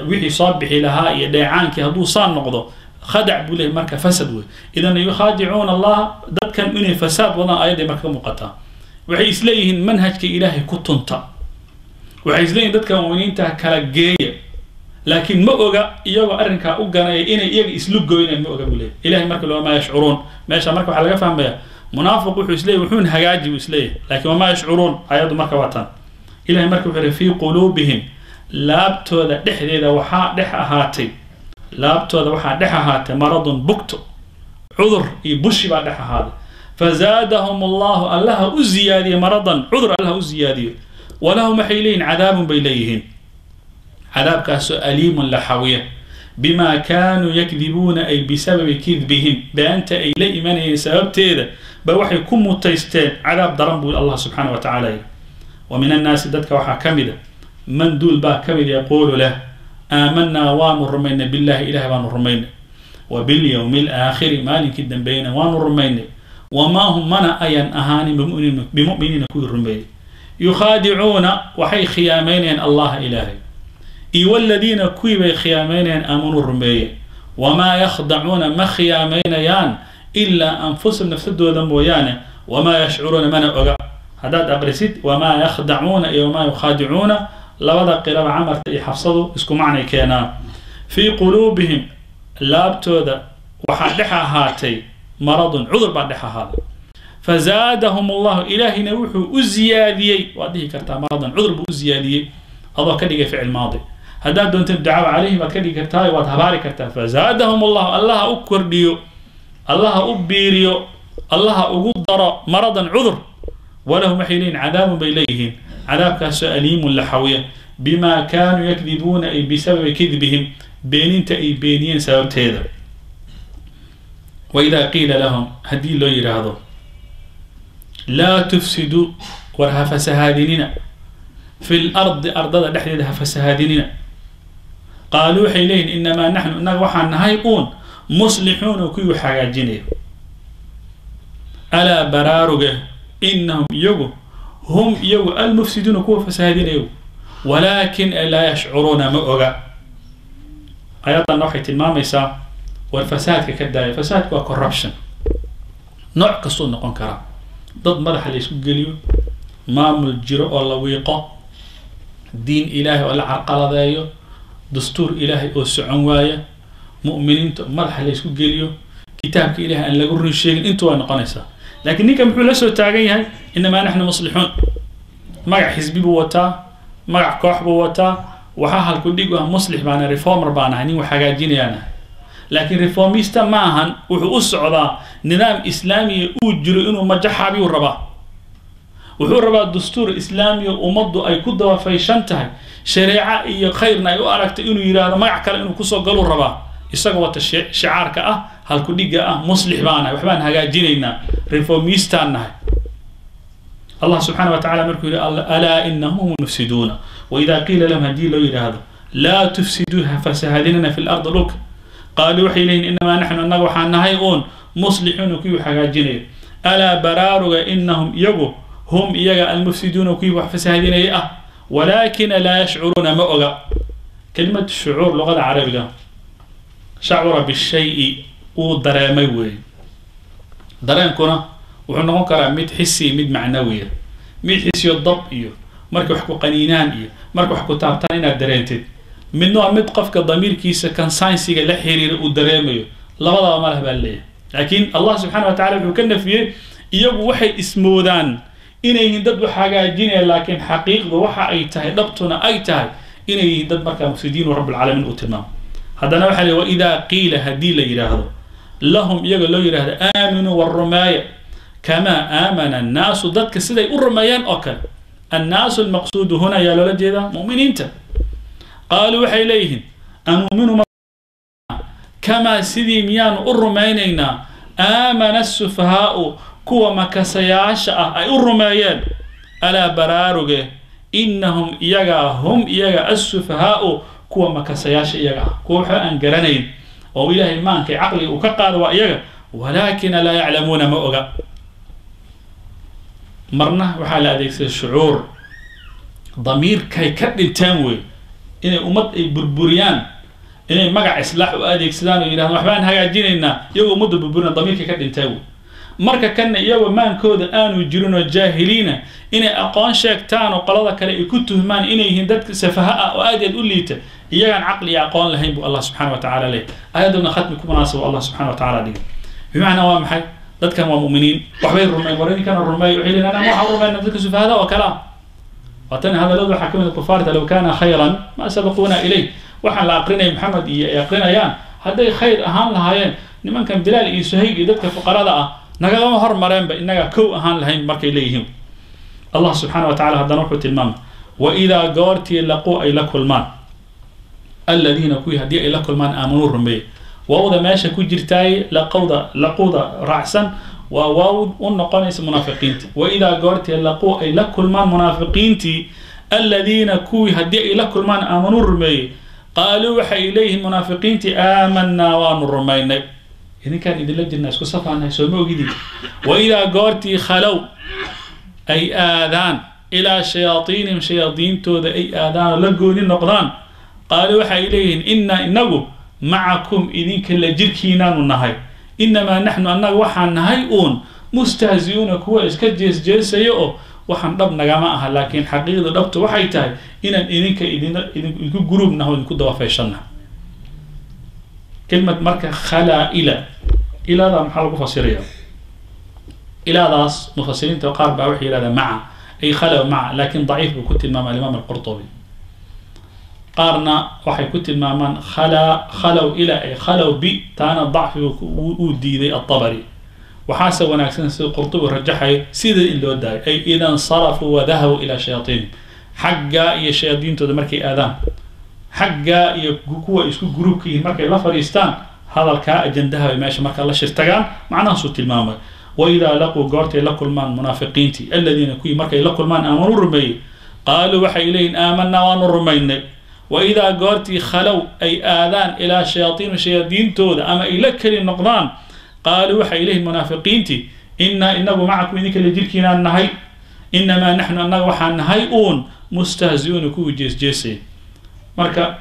wixii soo bixi lahaa iyo dheecaankii hadduu saa noqdo, khadac buu leeyahy, marka fasad wey. Idan yukhaadicuuna Allaha, dadkan inay fasaad wadaan ayadday marka ka muuqataa. Waxay isleeyihiin manhajka Ilaahay ku tunta, waxay isleeyihin dadka muminiinta kala geeya, laakiin ma oga iyagoo arrinkaa u ganaya inay iyaga islu goynayaan, ma oga buu leeyahy Ilahay. Marka wamaa yashcuruun, meesha marka waxaa laga fahmaya munaafiq wuxuu isleeyahy wuxuun hagaaji buu isleeyahay, laakiin wamaa yashcuruun ayaddu marka waa tan. Ilahay marka wuxuu yihi, fii quluubihim, laabtooda dhexdeeda waxaa dhex ahaatay, laabtooda waxaa dhex ahaatay maradun, bugto, cudur iyo bushi baa dhex ahaaday. Fazaadahum Allahu, Allaha u ziyaadiye, maradan, cudur Allaha u ziyaadiyo, walahum, waxay leeyihin, cadaabun bay leeyihiin, cadaabkaasoo aliimun la xawiya, bima kaanuu yakdibuuna, ay bisababi kidbihim, beenta ay la imanayeen sababteeda ba waxay ku mutaysteen cadaab daran buu Allah subxaana wa tacala yidhi. Wa min annaasi, dadka waxaa ka mida, man duul baa ka mid, yaquulu leh aamanaa, waanu rumaynay, billahi, Ilahay baanu rumaynay, wa bilyowmi alaakhiri, maalinkii dambeeyna waanu rumaynay, wamaa hum, mana ayan ahaanin, bimuminiina, kuwii rumeeyey. Yukhaadicuuna, waxay khiyaameynayaan, Allaha, Ilaahay, iyo waladiina, kuwii bay khiyaameynayaan, aamanuu rumeeyey, wamaa yakhdacuuna, ma khiyaameynayaan, ilaa anfusahum, nafsadooda mooyaane, wamaa yashcuruuna, mana oga. Haddaad aqrisid wamaa yakhdacuuna iyo wamaa yukhaadicuuna, labada qiraba Camarta iyo Xafsadu isku macnay keenaan. Fii quluubihim, laabtooda waxaa dhex ahaatay, maradun, cudur baa dhex ahaaday. Fazaadahum Allahu, Ilaahina wuxuu u ziyaadiyey, waad dhihi kartaa maradan, cudur buu u ziyaadiyey, adoo ka dhigay ficil maadi. Haddaad doonteen ducaa calayhim baad ka dhigi kartaa, waad habaari kartaa. Fazaadahum allahu, allaha u kordhiyo, allaha u biiriyo, allaha ugu daro maradan cudur. Walahum waxay leeyihin cadaabun bay leeyihiin, cadaabkaasoo aliimun la xawiya, bimaa kaanuu yakdibuuna, ay bisababi kidbihim, beeninta ay beeniyeen sababteeda. Waidaa qiila lahum, haddii loo yidhaahdo laa tufsiduu, war ha fasahaadinina, fi lardi ardada dhexdeeda ha fasahaadinina, qaaluu waxay leeyihin inamaa naxnu, innaga waxaan nahay uun muslixuuna, kuwii hagaajinaya. Alaa baraaruge, inahum iyagu hum iyagu almufsiduuna kuwa fasahaadinayo, walaakin laa yashcuruuna, ma oga. Ayaddanna waxay tilmaamaysaa war fasaadka ka daaya. Fasaadku waa corruption nooc kastuu noqon karaa, dad madaxa la isku geliyo, maamul jiro oo la wiiqo, diin ilaahay oo la carqaladeeyo, dastuur ilaahay oo socon waaya, mu'miniinta madaxa la isku geliyo, kitaabka ilahay aan lagu run sheegin, intu waa noqonaysaa. Laakiin ninka muxuu la soo taagan yahay? Inamaa naxnu muslixuun. Magac xisbi buu wataa, magac koox buu wataa, waxaa halku dhig ah muslix baana, reformer baan ahay, nin wax hagaajinayaan ahay. Laakiin reformista ma ahan, wuxuu u socdaa nidaam islaamiya uu jiro inuu majaxaabiyuu rabaa. Wuxuu rabaa dastuur islaamiya ummaddu ay ku dabafayshan tahay, shareeco iyo khayrna ay u aragtay inuu yidhaahdo, magac kale inuu kusoo galuu rabaa, isagoo wata shicaarka ah, halku dhigga ah muslix baan ahay, waxbaan hagaajinaynaa, reformistaan nahay. Allah subxaana wa tacala markuu yihi alaa inahum hum mufsiduuna. Waidaa qiila lahum, haddii loo yidhaahdo laa tufsiduu, ha fasahadinana fi lardi dhulka, qaaluu waxay leeyihin inamaa naxnu, annaga waxaan nahay uun muslixuuna, kuwii wax hagaajinaya. Alaa baraaruga, inahum iyagu hum iyaga almufsiduuna kuwii wax fasahadinaya ah, walaakina laa yashcuruuna, ma oga. Kelimad shucuur luqada carabiga shacura bishayi, uu dareemay weeye. Dareenkuna wuxuu noqon karaa mid xisi, mid macnawiya. Mid xisiyo dab iyo markay wax ku qaniinaan iyo marka wax ku taabtaan inaad dareentid, midna waa mid qofka damiirkiisa consciensiga la xiriira uu dareemayo. Labadaba ma leh baa leeyahay. Laakiin Allah subxaana wa tacala wuxuu ka nafiyey iyagu waxay ismoodaan inay yihiin dad wax hagaajinaya, laakiin xaqiiqdu waxa ay tahay, dhabtuna ay tahay inay yihiin dad markaa mufsidiin u rabbilcaalamiin uu tilmaamo. Haddana waxaa leey waidaa qiila, haddii la yidhaahdo lahum iyaga loo yidhahdo aaminuu war rumeeya, kamaa aamana annaasu, dadka siday u rumeeyeen oo kale. Annaasu almaqsuudu huna ayaa loola jeedaa mu'miniinta. Qaaluu waxay leeyihiin anuuminu kamaa, sidii miyaanu u rumaynaynaa aamana asufahaau, kuwa makasayaasha ah ay u rumeeyeen? Alaa baraaruge, inahum iyagaa hum iyaga assufahaau, kuwa makasayaasha iyaga ah, kuwa waxba aan garanayn oo ilaahay maankay caqliga uu ka qaado waa iyaga, walaakina laa yaclamuuna, ma oga. Marna waxaa la adeegsaday shucuur, damiirkay ka dhinteen wey, inay ummad ay burburiyaan, inay magac islaax u adeegsadaan oo yidhahdaan waxbaan hagaajinaynaa, iyagoo ummadda burburina, damiirkay ka dhinteen wey. Marka kanna iyagoo maankooda aanu jirin oo jaahiliina inay aqoon sheegtaan oo qolada kale ay ku tuhmaan inay yihiin dadka safaha ah oo aad iyo aad u liita, iyagaan caqli iyo aqoon lahayn buu Allah subxana wa tacala leeyahy. Ayadduna khatmi ku munaasabo Allah subxana wa tacala dhigay. Bimacnaa waa maxay? Dadkan waa mu'miniin, waxbay rumeyn, war idinkana rumeey. Waxay leeyihin anaa waxaan rumayna dadka sufahada oo kale ah. Waatan hadalladu waxaa ka mid ah kufaarta, low kaana khayran ma sabaquuna ilayh. Waxaan la aqrinaya Maxamed iyo ay aqrinayaan hadday khayr ahaan lahaayeen, nimankan Bilaal iyo Suhayb iyo dadka fuqarada ah nagagama hormareenba, innagaa kow ahaan lahayn markay leeyihiin. Allah subxaana wa tacala haddana wuxuu tilmaamay waidaa goortii laquu ay la kulmaan aladiina kuwii, haddii ay la kulmaan aamanuu rumeeyey. Waawda meesha ku jirtaay laqowda laquuda raacsan waa waaw u noqonaysa munaafiqiinta. Waidaa goortii laquu ay la kulmaan munaafiqiintii aladiina kuwii, haddii ay la kulmaan aamanuu rumeeyey, qaaluu waxay leeyihiin munaafiqiintii aamanaa, waanu rumaynay, idinkaan idinla jirnaa, isku safaanahay, sooma ogidin. Waidaa goortii khalow ay aadaan ilaa shayaaiinihim, shayaadiintooda ay aadaan oo la gooni noqdaan, qaaluu waxay leeyihiin innaa inagu macakum, idinka la jirkiinaanu nahay, inamaa naxnu annaga waxaan nahay uun mustahzi-uuna, kuwa iska jeesjeesaya oo waxaan dhab nagama aha, laakiin xaqiiqda dhabtu waxay tahay inaan idinka idinku guruub naho, idinku dabafeyshanna. Kelmad marka khalaa ila, ilaadaa maxaa lagu fasiraya? Ilaadaas mufasiriinta qaar baa waxay yidhahdaan maca, ay khalow maca, laakiin daciif buu ku tilmaamay alimaam alqurtubi. Qaarna waxay ku tilmaamaan khala khalow ila, ay khalow bi, taana dacfigu uu diiday Atabari. Waxaase wanaagsan sida Qurtubi rajaxayo sida in loo daayo, ay ida insarafuu wadahabuu ilaa shayaatiinihim, xaggaa iyo shayaadiintooda markay aadaan, xaggaa iyo kuwa isku gruubka yihiin markay la fadhiistaan, hadalkaa ajandaha bay meesha markaa la shirtagaan. Macnahaasuu tilmaamay. Waidaa laquu, goortay la kulmaan munaafiqiintii, aladiina kuwii markay la kulmaan aamanuu rumeeyey, qaaluu waxay leeyihin aamanaa, waanu rumaynay. Waidaa goortii khalow ay aadaan ilaa shayaaiin shayaadiintooda ama ay la keli noqdaan, qaaluu waxay leeyihin munaafiqiintii innaa inagu macakum idinka la jirkiinaan nahay, inamaa naxnu annaga waxaan nahay uun mustahzi-uuna kuwii jeesjeesaya. Marka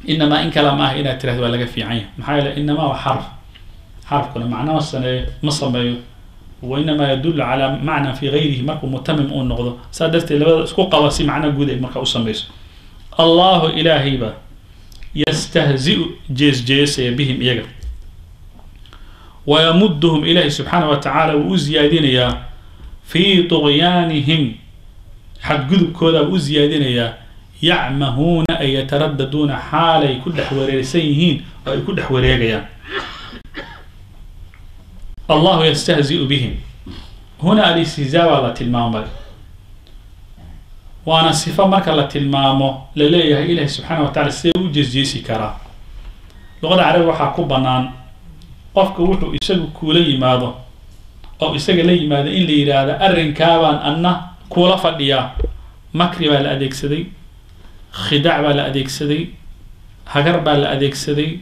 inamaa in kala maaha inaad tirahdo waa laga fiican yahay, maxaa yeele inamaa waa xarf, xarfkuna macno ma saneeyo, ma sameeyo, wa inamaa yadullu calaa macnan fi gayrihi markuu mutamim uu noqdo. Saa darteed labada isku qaba si macno guud ay marka u sameyso. Allahu ilaahayba yastahzi-u jeesjeesaya bihim iyaga, wayamuduhum ilaahay subxaana wa tacaala wuu u ziyaadinayaa fii tuqyaanihim, xadgudubkooda wuu u ziyaadinayaa. Yacmahuuna ay yataradaduuna, xaalay ku dhex wareersan yihiin oo ay ku dhex wareegayaan. Allahu yastahziu bihim, huna alistihzaa baa la tilmaamay, waana sifo marka la tilmaamo la leeyahay ilahi subxaana wa tacala sidee u jeesjeesi karaa. Luqada carabiga waxaa ku bannaan qofka wuxuu isagu kuula yimaado oo isaga la yimaado in la yidhaahdo arrinkaabaan anna kuula fadhiyaa. Makri baa la adeegsaday, khidaac baa la adeegsaday, hagar baa la adeegsaday,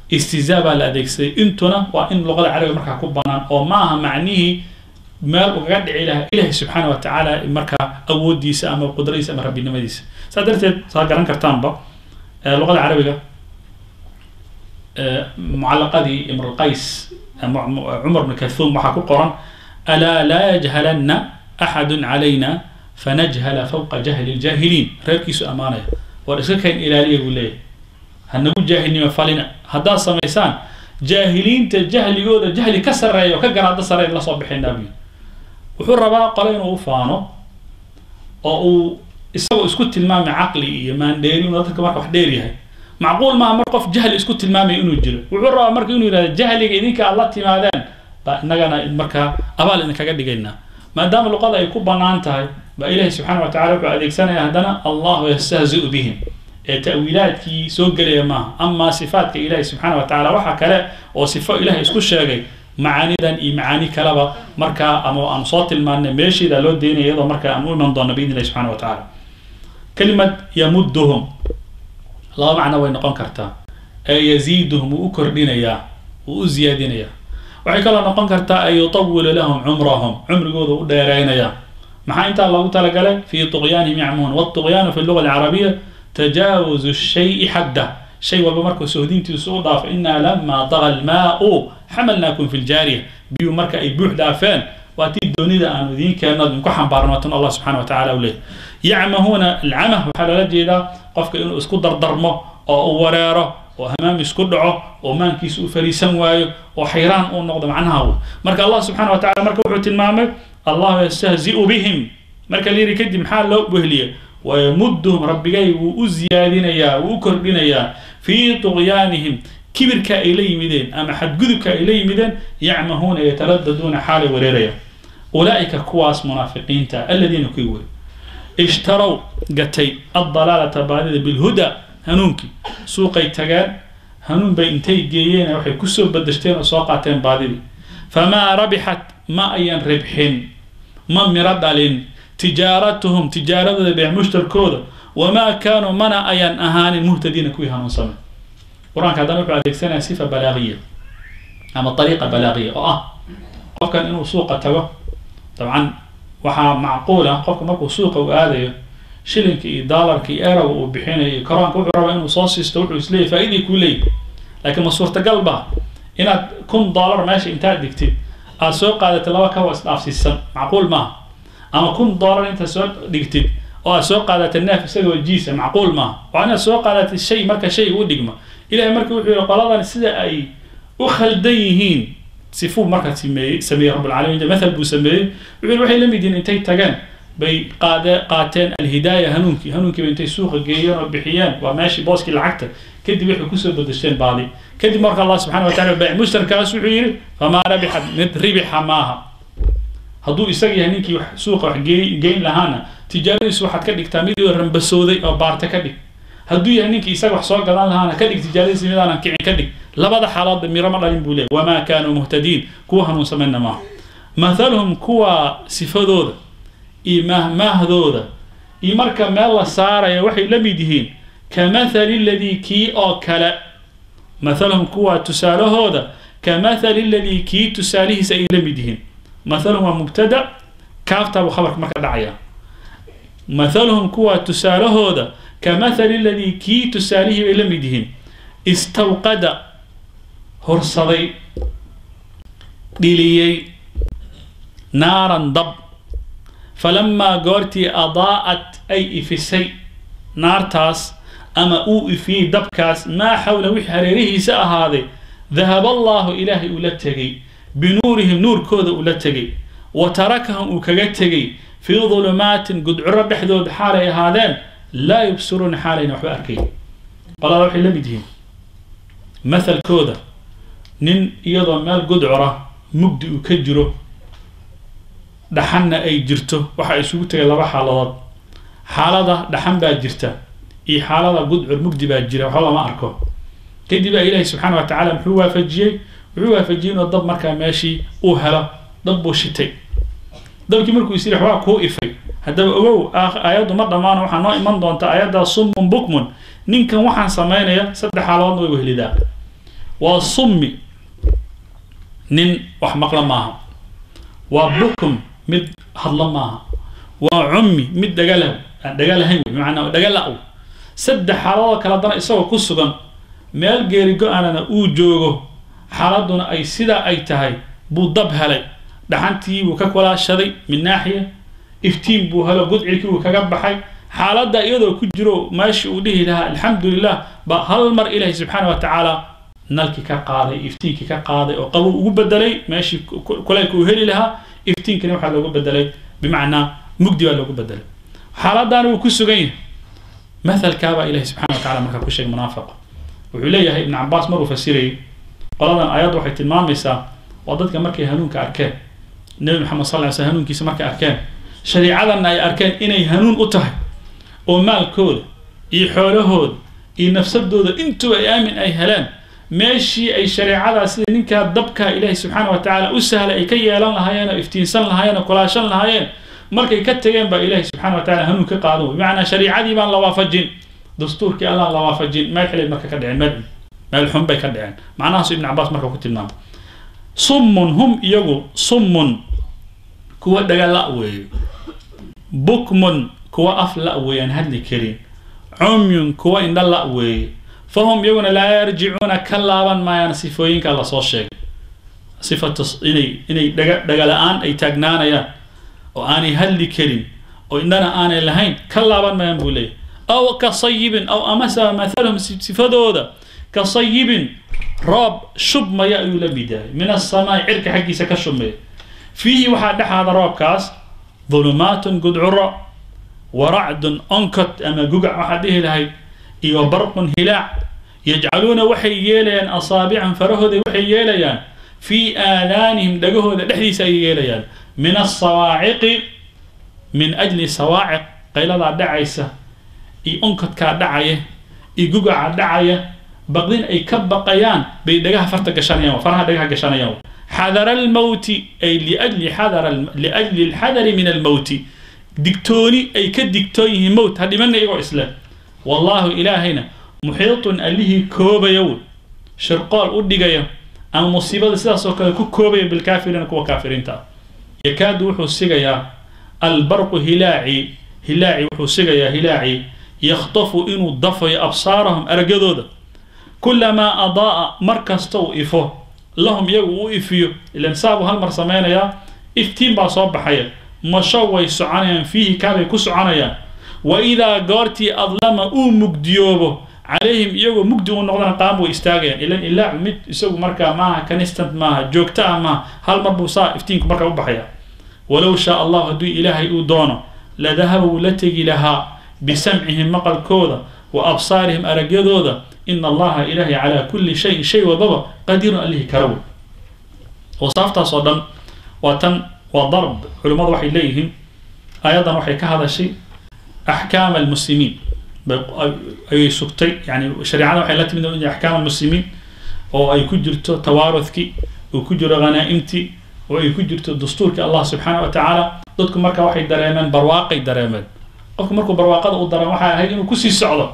istihzaa baa la adeegsaday. Intuna waa in luqada carabiga markaa ku bannaan, oo ma aha macnihii meel ugaga dhici lahaa ilahi subxaana wa tacaala markaa awooddiisa ama qudradiisa ama rabbinimadiisa. Saa darteed saa garan kartaanba luqada carabiga mucalaqadii Imrulqays Cumar bn Kalthum waxaa ku qoran alaa laa yajhalanna axadu calayna fanajhala fawqa jahli ljaahiliin. Reerkiisu ammaanaya, war iska kayn ilaaliya buu leeyahay, hanagu jaahilnimo falina, haddaad samaysaan jaahiliinta jahligooda jahli ka sarreeya oo ka garaado sarreyn la soo bixinaa buu. Wuxuu rabaa qole inuu u faano oo uu isagoo isku tilmaamay caqli iyo maandheeri inuu dadka marka wax dheer yahay. Macquul maaha mar qof jahli isku tilmaamaya inuu jiro. Wuxuu rabaa marka inuu yihahdo jahliga idinka aad la timaadeen baa innagana markaa abaal idinkaga dhigaynaa. Maadaama luqada ay ku bannaan tahay baa ilahi subxaana wa tacala wuxuu adeegsanaya haddana allahu yastahziu bihim, ee ta'wiilaadkii soo gelaya maaha. Amaa sifaadka ilahi subxaana wa tacala waxa kale oo sifo ilahay isku sheegay macaanidan iyo macaani kaleba markaa ama aanu soo tilmaanay meesheeda loo deynaya, iyadoo markaa aan u iman doono biidn illahi subxana wa tacala. Kelimad yamuduhum laba macno way noqon kartaa, ee yaziiduhum wuu u kordhinayaa, wuu u ziyaadinayaa. Waxay kaloo noqon kartaa ay yutawilu lahum cumrahum, cumrigooda u dheereynayaa. Maxaa intaa loogu talagalay? Fii tuqyaanihim yacmahuun. Waltuqyaanu fi luga alcarabiya tajaawuzu shayi xaddah, shay walba markuu sohdintiisu u dhaafo. Inaa lama daga almaau xamalnaakum fi ljaariya, biyuu marka ay buux dhaafeen waa tii doonida aanu idiin keenno idinku xambaarno, tan Allah subxana wa tacala u leeyahy. Yacmahuuna alcamah waxaa loola jeedaa qofka inuu isku dardarmo oo uu wareero oo hamaam isku dhaco oo maankiisa uu fariisan waayo oo xayraan uu noqdo, macnaha wey. Marka Allah subxana wa tacala marka wuxuu tilmaamay allahu yastahziu bihim, marka la yidhi kadib maxaa loo wehliyay? Wayamuduhum, rabbigay wuu u ziyaadinayaa, wuu u kordhinayaa fii tuqyaanihim, kibirka ay la yimideen ama xadgudubka ay la yimideen. Yacmahuuna yataradaduuna, xaalay wareeraya. Ulaa'ika kuwaas munaafiqiinta, aladiina kuwii wey ishtarow gatay addalaalata baadida bilhuda hanuunkii, suuqay tageen hanuun bay intay geeyeen waxay kusoo badashteen oo soo qaateen baadidii. Famaa rabixat, ma ayan ribxin, ma miro dhalin tijaaratuhum, tijaaradooda beec mushtarkooda, wamaa kaanuu mana ayan ahaanin muhtadiina kuwii hanuunsamay. Qur-aanka haddana wuxuu adeegsanaya sifa balaagiya ama ariiqa balaagiya oo ah qofkan inuu suuqa tago. Dabcan waxaa macquul ah qofka markuu suuqa u aadayo shilinka iyo doolarka iyo eroga uu bixinayo iyo koraanka wuxuu rabaa inuu soo siisto, wuxuu isleeyahy faa'iday kuu leeyahy. Laakiin ma suurtagal ba inaad $1000 meesha intaad dhigtid aad soo qaadatid laba kabo isdhaafsiisan? Macquul maaha. Ama $1000 intaad soo dhigtid oo aad soo qaadatid neef isagoo jiisa? Macquul maaha. Waa inaad soo qaadatid shay marka shay u dhigma. Ilahay marka wuxuu yihi qoladan sida ay u khaldan yihiin sifuu markaa sameeyey, sameeyey rabbilcaalamiin, mathal buu sameeyey. Wuxuu yihi waxay la mid yihiin intay tageen Bay qaateen alhidaaya hanuunkii, hanuunkii bay intay suuqa geeyeen oo bixiyeen, waa meeshii booskii lacagta, kadib waxay kusoo bedesheen baadi. Kadib marka Allah subxana wa tacala bayc mushtarkaas wuxuu yidhi famaa rabixat, mid ribixa maaha. Hadduu isaga yahay ninkii suuqa wax geyn lahaana, tijaaradiisu waxaad ka dhigtaa mid rambasooday oo baarte ka dhig. Hadduu yahay ninkii isaga wax soo gadan lahaana, ka dhig tijaaradiisa midaanan kicin ka dhig. Labada xaaloodba miro ma dhalin buu leeyahy. Wamaa kaanuu muhtadiin, kuwa hanuunsamayna maaha. Mathaluhum, kuwa sifadooda iyo mahmaahdooda iyo marka meel la saaraya waxay la mid yihiin kamathali aladii kii oo kale. Mathaluhum, kuwa tusaalahooda, kamathali aladii kii tusaalihiisa ay la mid yihiin. Mathaluhum waa mubtada, kaaftaabuu khabarka marka dhacaya. Mathaluhum, kuwa tusaalahooda, kamathali aladii kii tusaalihii bay la mid yihiin, istawqada horsaday, dhiliyey, naaran dab, falamaa goortii adaa'at ay ifisay naartaas ama uu ifiyey dabkaas, maa xawla wixii hareerihiisa ahaaday, dahaba allaahu ilaahay ula tegey, binuurihim nuurkooda ula tegey, wa tarakahum uu kaga tegey, fii dulumaatin gudcuro dhexdooda xaalay ahaadeen, laa yubsiruuna xaalayna waxba arkayn. Qolada waxay la mid yihiin mathalkooda nin iyadoo meel gudcura mugdi uu ka jiro, dhaxanna ay jirto. Waxaa isugu tegay laba xaaladood: xaalada dhaxan baa jirta iyo xaalada gudcur mugdi baa jira, waxba lama arko. Kadib baa ilaahay subxaana wa tacala muxuu waafajiyey? Wuxuu waafajiyey inuu dab markaa meeshii uu helo, dab buu shitay. Dabkii markuu is yiri waxbaa kuu ifay. Haddaba ogow, aayaddu ma dhammaano, waxaa noo iman doonta aayaddaa summun bukmun. Ninkan waxaan samaynaya saddex xaaladoodna way wehelidaa. Waa summi, nin wax maqla maaha; waa bukum, mid hadla maaha; waa cummi, mid dhagala aan dhaga lahayn wey, bimacnaa dhaga la-w. Saddex xaaladoo kale haddana isagoo ku sugan meel geeri go-anana uu joogo, xaaladuna ay sidaa ay tahay, buu dab helay, dhaxantii buu ka kulaashaday min naaxiya, iftiin buu helo, gudcirkii buu kaga baxay. Xaaladda iyadoo ku jiro meeshii uu dhihi lahaa alxamdulilah, baa hal mar ilaahay subxaana wa tacaala nalkii ka qaaday, iftiinkii ka qaaday, oo qabow ugu bedelay meeshii kulaylka uu heli lahaa. Iftiinkani waxaa loogu bedelay bimacnaa mugdi baa loogu bedelay. Xaaladdaana wuu ku sugan yahay. Mathalkaabaa ilahi subxana wa tacala markaa ku sheegay munaafiqa. Wuxuu leeyahay Ibn Cabaas maruu fasirayay qoladan, aayaddu waxay tilmaamaysaa waa dadka markay hanuunka arkeen, Nebi Maxamed sal ly sl hanuunkiisa markay arkeen, shariicadanna ay arkeen inay hanuun u tahay, oo maalkooda iyo xoolahooda iyo nafsadooda intuba ay aamin ay heleen, meeshii ay shareecadaa sida ninkaa dabkaa ilaahay subxaana wa tacaala u sahlay ay ka yeelan lahaayeen oo iftiinsan lahaayeen oo kulaashan lahaayeen, markay ka tageen baa ilaahay subxana wa tacala hanuun ka qaadan wey. Bimacnaa shariicadii baan la waafajin, dastuurkii allaan la waafajin, meel xilay marka ka dhaceen, meel xun bay ka dhaceen. Macnahaasu Ibn Cabaas marka ku tilmaamay. Summun hum, iyagu summun kuwa dhaga la weeye, bukmun kuwa af la weeyaan hadli karin, cumyun kuwa indha la weeye. Fahum iyaguna laa yarjicuuna ka laaban maayaan sifooyinka lasoo sheegay, sifatu inay dhaga dhaga la-aan ay taagnaanayaan oo aanay hadli karin oo indhana aanay lahayn, ka laaban maayaan buu leeyahy. Aw ka sayibin, aw amase mathaluhum sifadooda ka sayibin, roob shubmaya ayuu la mid yahay, min asamaai cirka xaggiisa ka shubmaya, fiihi waxaa dhexaada roobkaas dhulumaatun gudcuro, waracdun onkot ama gugac waxaad dhihi lahayd, iyo barqun hilaac. Yajcaluuna waxay yeelayaan, asaabicahum farahooda waxay yeelayaan, fii aadaanihim dhagahooda dhexdiisa ayay yeelayaan, min asawaaciqi min ajli sawaaciq, qayladaa dhacaysa iyo onkodkaa dhacaya iyo gugaca dhacaya baqdin ay ka baqayaan bay dhagaha farta gashanayaan, faraha dhagaha gashanayaan. Xadara almowti ay liajli xadara, liajli alxadari min almowti, digtooni ay ka digtoon yihiin mowt ha dhimana iyagoo isle. Wallaahu ilaahayna muxiitun allihii koobaya wey, shirqool u dhigaya ama musiibada sidaas oo kale ku koobaya, bilkaafiriina kuwa kaafiriinta ah. Yakaadu wuxuu sigayaa albarqu hilaaci, hilaaci wuxuu sigayaa hilaaci, yakhtafu inuu dafayo absaarahum aragyadooda, kulamaa adaa'a mar kasta uu ifo, lahum iyagu uu ifiyo, ilan saabuu hal mar samaynayaa, iftiin baa soo baxaya, masho way soconayaan, fiihi kaabay ku soconayaan. Wa idaa goortii adlama uu mugdiyoobo calayhim iyagoo mugdi uu noqdana, qaam way istaagayaan. Ilan ilaacu mid isagu markaa maaha kanistant maaha, joogto ah maaha, hal mar buu saa iftiinku markaa u baxaya. Walow shaa allahu hadduu ilaahay uu doono لذهبوا لتجي لها بسمعهم مقل كوذا وأبصارهم أرجدوذا إن الله إلهي على كل شيء شيء وضبا قدير عليه كرو. وصافتا صدم وتم وضرب علماء وحي إليهم أيضا وحي كهذا الشيء أحكام المسلمين أي سكتي يعني شريعة وحي لا تمد أحكام المسلمين أو أي كجرت توارثك وكجر غنائمتي وأي كجرت دستورك الله سبحانه وتعالى ضدكم مركا وحي دريمان برواقي دريمان qofku markuu barwaaqada u daran waxa ahayd inuu ku sii socdo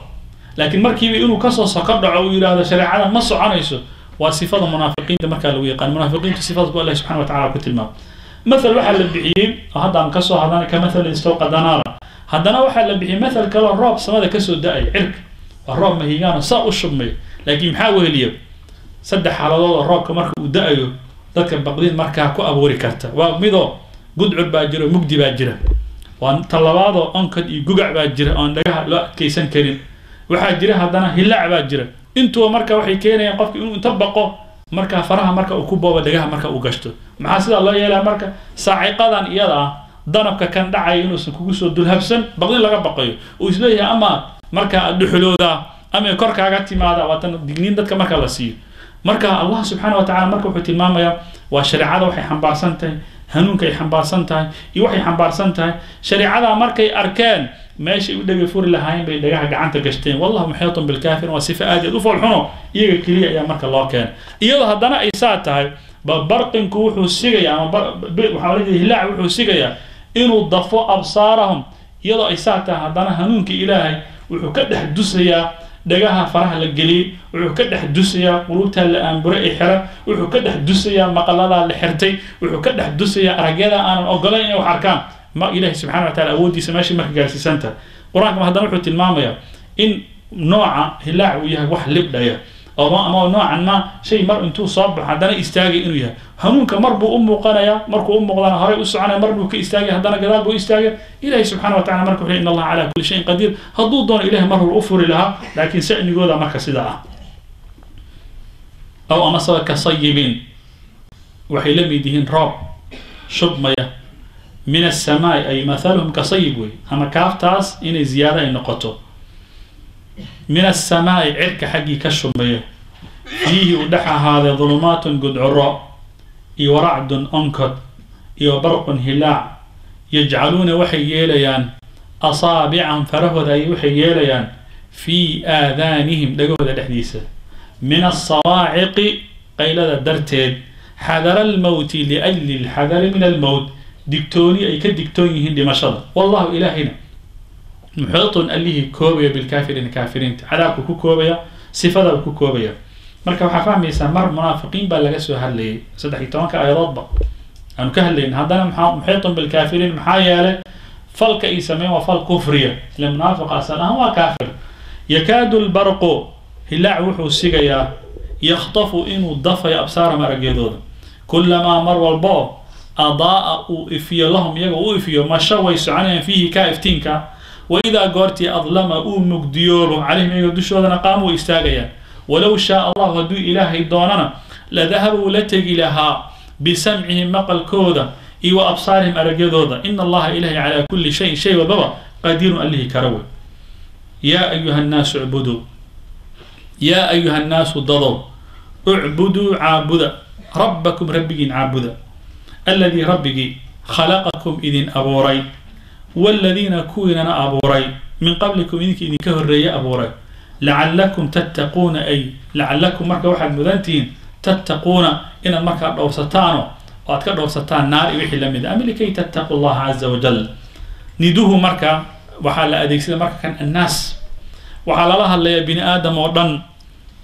laakiin markiiba inuu ka soo saqar dhaco uu yiraahdo shareecada ma soconayso waa sifada munaafiqiinta marka lagu yaqaan munaafiqiintu sifadaas buu Allah subhanahu wa ta'ala ku tilmaamay mathal waxa la bixiyay oo hadda aan ka soo hadana ka mathal istawqada naara haddana waxa la bixiyay mathal kale roob samada ka soo da'ay cirka waa roob mahigaana saa u shubmay laakiin maxaa weheliyay saddex xaaladood oo roobka marka uu da'ayo dadka baqdin markaa ku abuuri karta waa midoo gudcur baa jira mugdi baa jira waan talabaado onkad iyo gugac baa jira oon dhagaha loo adkeysan karin waxaa jira haddana hilaac baa jira intuba marka waxay keenayaan qofka inuu inta baqo marka faraha marka uu ku boobo dhagaha marka uu gashto maxaa sidaa loo yeelaa marka saaciqadan iyada ah danabka kan dhacaya inuusan kugu soo dulhabsan baqdin laga baqayo uu isleeyahay ama marka aad dhuxuloodaa ama korkaaga timaada waatan digniin dadka marka la siiyo marka Allah subxaanahu wa tacaala marka wuxuu tilmaamayaa waa shareecada waxay xambaarsan tahay hanuunka ay xambaarsan tahay iyo waxay xambaarsan tahay shareecada markay arkeen meeshay u dhagay furi lahaayeen bay dhagaha gacanta gashteen wallahu muhiitun bil kaafir waa sifa aad u foolxuno iyaga kaliya ayaa marka loo keenay iyadoo haddana ay saa tahay barqinku wuxuu sigayaa ama waxaa la yidhi hilaac wuxuu sigayaa inuu dafo absaarahum iyadoo ay saa tahay haddana hanuunka ilaahay wuxuu ka dhex dusayaa dhagaha faraha la geliyay wuxuu ka dhex dusayaa qulubta la aanbure ee xiran wuxuu ka dhex dusayaa maqalada la xirtay wuxuu ka dhex dusayaa aragyada aanan ogolayn inay wax arkaan ma ilaahay subxaana wa tacaala awooddiisa meeshay marka gaarsiisan tahay qur-aanka haddana wuxuu tilmaamayaa in nooca hilaac uu yahay wax libdhaya ama noocan ma shay mar intuu soo baxo haddana istaagay inuu yahay hanuunka mar buu u muuqanayaa markuu u muuqdana horey u soconaya mar buu ka istaagay haddana gadaal buu istaagay ilaahay subxaana wa tacala marka wuxuu in allaha calaa kulli shayin qadiir hadduu doono ilaahay mar hore u furi lahaa laakiin sha'nigooda marka sidaa ah aw amase kasayibin waxay la mid yihiin roob shubmaya min asamaai ay mathaluhum kasayib wey ama kaaftaas inay ziyaado ay noqoto من السماء عرك حقي كشمية فيه ودحى هذا ظلمات قد عراء ورعد أنكد وبرق هلاع يجعلون وحي يليان أصابعهم فرهو ذا وحي يليان في آذانهم دقوه ذا الحديثة من الصواعق قيل ذا درتين حذر الموت لأجل الحذر من الموت دكتوني أي كدكتوني هندي ما شاء الله والله إلهنا محيط أليه كوبيا بالكافرين كافرين عذابك كوبيا صفada ku koobaya marka waxa fahmaysaa mar munaafiqiin baa laga soo hadlayay 13 aayadoodba aanu ka hadlayn haddana muxiitun bilkaafiriin maxaa yeelay falka ay sameeyeen waa fal kufriya ila munaafiq asal ahaan waa kaafir yakaadu lbarqu hilaac wuxuu sigayaa yakhtafu inuu dafayo absaarahum aragyadooda kulamaa mar walbo adaa'a uu ifiyo lahum iyaga uu ifiyo masho way soconayaan fiihi kaa iftiinka وإذا قرتي أظلم أو مقديوله عليهم يقدشوا قاموا استاغيا ولو شاء الله هدو إلهي دوننا لذهبوا لتجي لها بسمعهم مقل كودا إيو أبصارهم أرجدودا إن الله إلهي على كل شيء شيء وبابا قدير أله كروي يا أيها الناس اعبدوا يا أيها الناس ضلوا اعبدوا عابدا ربكم ربي عابدا الذي ربي خلقكم إذن أبوري والذين كويننا أبوري من قبلكم إنك إنك هرية أبوري لعلكم تتقون أي لعلكم مركا واحد مذنتين تتقون إن مركا دوستانو وأتك دوستان نار وحي لمد أم لكي تتقوا الله عز وجل ندوه مركا وحال أديك مركا كان الناس وحال الله اللي بني آدم ودن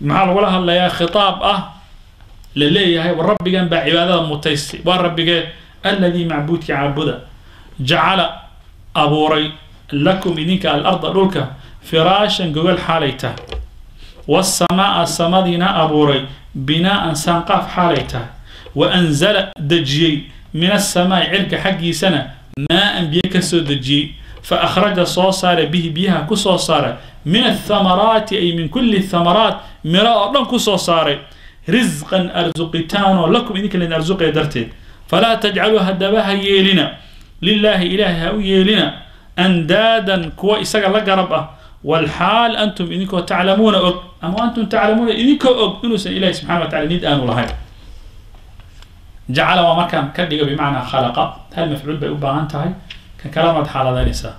مع ولا اللي خطاب للي والرب جنب عبادة متيسي والرب الذي معبودك عبده جعل أبوري لكم إنك الأرض لك فراشا جوجل حاليته والسماء سمدنا أبوري بناء سنقاف حاليته وأنزل دجي من السماء عرك حقي سنة ماء بيكسو دجي فأخرج صوصار به بها كصوصار من الثمرات أي من كل الثمرات مراء كصوصار رزقا أرزقتان لكم إنك لن أرزق درتين فلا تجعلوا هدبها يلنا لله إله يلنا Andaadan kuwa isaga la garab ah, walxaal antum idinkoo taclamuuna og, ama antum taclamuuna idinkoo og inuusan Ilahi subxana wa tacala nid aanu lahayn. Jacala waa markaan ka dhigo bimacnaa khalaqa, hal mafcuul bay u baahan tahay, kan kalena waad xaaladeynaysaa.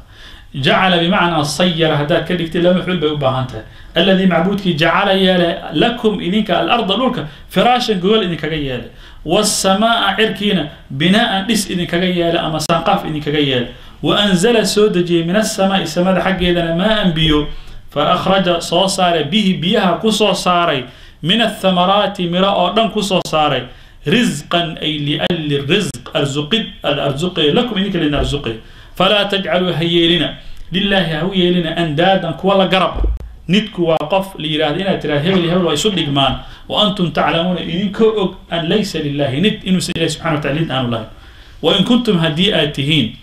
Jacala bimacnaa sayara haddaad ka dhigtay, laba mafcuul bay u baahan tahay. Alladii macbuudkii jacala yeelay lakum idinka alarda dhulka firaashan gogol idinkaga yeelay, waasamaaa cirkiina binaa'an dhis idinkaga yeelay ama saanqaaf idinkaga yeelay, wa anzala soo dejiyey min asamaai samada xaggeedana maaan biyo, fa akhraja soo saaray bihi biyaha kusoo saaray min athamaraati miro oo dhan kusoo saaray, risqan ay liajli risq arsuqid al arsuqe lakum idinka lidin arsuqe. Falaa tajcaluu ha yeelina lilaahi ha u yeelina andaadan kuwa la garab. Nidku waa qof la yidhahdo inaad tirahdo hebel hebel waa isu dhigmaan, wa antum taclamuuna idinkoo og an laysa lilahi nid, inuusan Ilahi subxana wa tacala nid aanu lahayn. Wain kuntum haddii aad tihiin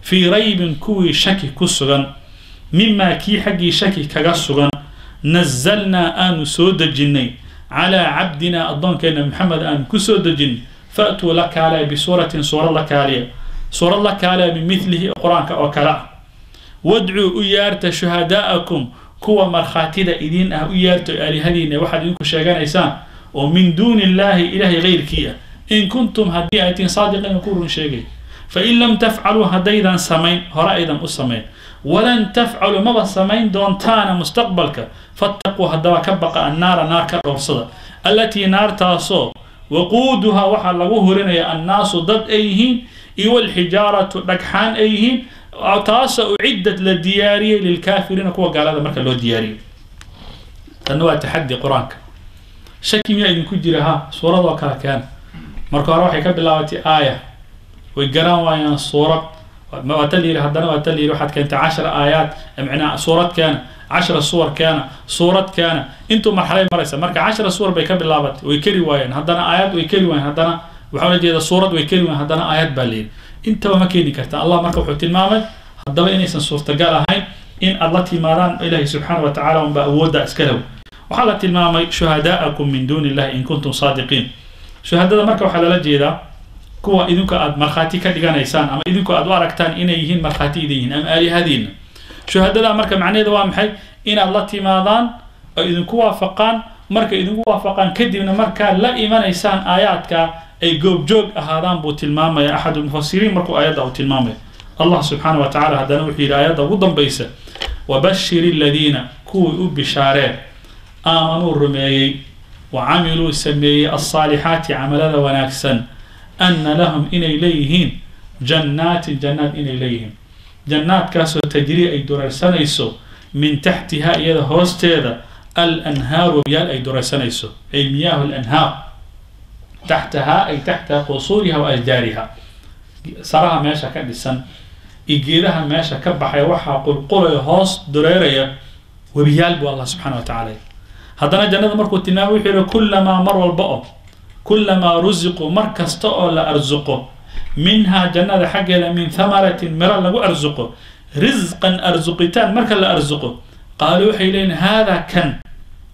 fii raybin kuwii shaki ku sugan, mimaa kii xaggii shaki kaga sugan, nazalnaa aanu soo dejinnay calaa cabdinaa addoonkeenna Maxamed aanu ku soo dejin, fa'tuu la kaalaya bisuuratin suurad la kaaliya, suurad la kaaliya min milihi qur-aanka oo kale ah, wadcuu u yeerta shuhadaa'akum kuwa markhaatida idiin ah u yeerta aalihadiina waxaad idinku sheeganaysaan oo min duuni illaahi ilaahay hayrkii ah, in kuntum haddii ay tihiin saadiqiina ku run sheegay. Fain lam tafcaluu haddaydan samayn, hore aydan u samayn, walan tafcaluu maba samayn doontaana mustaqbalka, fattaquu haddaba ka baqa annaara naar ka dhowrsada, allatii naartaasoo waquuduhaa waxaa lagu hurinaya annaasu dad ay yihiin iyo walxijaaratu dhagxaan ay yihiin, taasoo ucidad la diyaariyey lilkaafiriina kuwa gaalada marka loo diyaariyey. Tanna waa taxaddi qur-aanka. Shaki miyaa idinku jira? Ha, suuradoo kale keena. Marka hore waxay ka bilaabatay aaya, way garan waayaan suurad, waa ta la yidhi, haddana waa ta la yidhi waxaad keentay 10 aayaad, macnaha suurad keena, 10 suwar keena, suurad keena, intuu marxalay maraysa. Marka 10 suwar bay ka bilaabatay, way keri waayeen, haddana aayad way keri waayeen, haddana waxaa ula jeeda suurad way keri waayeen, haddana aayad baa la yidhi. Intaba ma keeni karta. Allah marka wuxuu tilmaamay haddaba inaysan suurtagal ahayn in aad la timaadaan, Ilahi subxaana wa tacala unbaa awoodda iska lew. Waxaa la tilmaamay shuhadaa'akum min duuni illahi in kuntum saadiqiin. Shuhadada marka waxaa lala jeedaa kuwa idinku aad markhaati ka dhiganaysaan ama idinku aad u aragtaan inay yihiin markhaati idin yihiin ama aalihadiina. Shuhadada marka macnaheeda waa maxay? Inaad la timaadaan oo idinku waafaqaan. Marka idinku waafaqaan kadibna markaa la imanaysaan aayaadka ay goobjoog ahaadaan buu tilmaamaya axad lmufasiriin markuu aayadda uu tilmaamaya. Allah subxaana wa tacala haddana wuxuu yidhi aayadda ugu dambaysa: wabashir aladiina kuwii u bishaareen aamanuu rumeeyey, wa camiluu sameeyey alsaalixaati camalada wanaagsan, ana lahum inay leeyihiin jannaatin jannaad inay leeyihiin, jannaadkaasoo tajrii ay duraysanayso min taxtiha iyada hoosteeda alanhaaru wabiyaal ay duraysanayso, ay miyaahu alanhaar, taxtahaa ay taxta qusuuriha wa ashjaariha, saraha meesha ka dhisan iyo geedaha meesha ka baxaya waxaa qulqulaya hoos dureeraya webiyaal buu Allah subxana wa tacala. Haddana jannada markuu tilmaamay wuxuu yihi: kullamaa mar walba oo, kullamaa rusiquu mar kasta oo la arsuqo, minhaa jannada xaggeeda, min thamaratin miro lagu arsuqo, risqan arsuqitaan marka la arsuqo, qaaluu waxay leeyihin: haadaa kan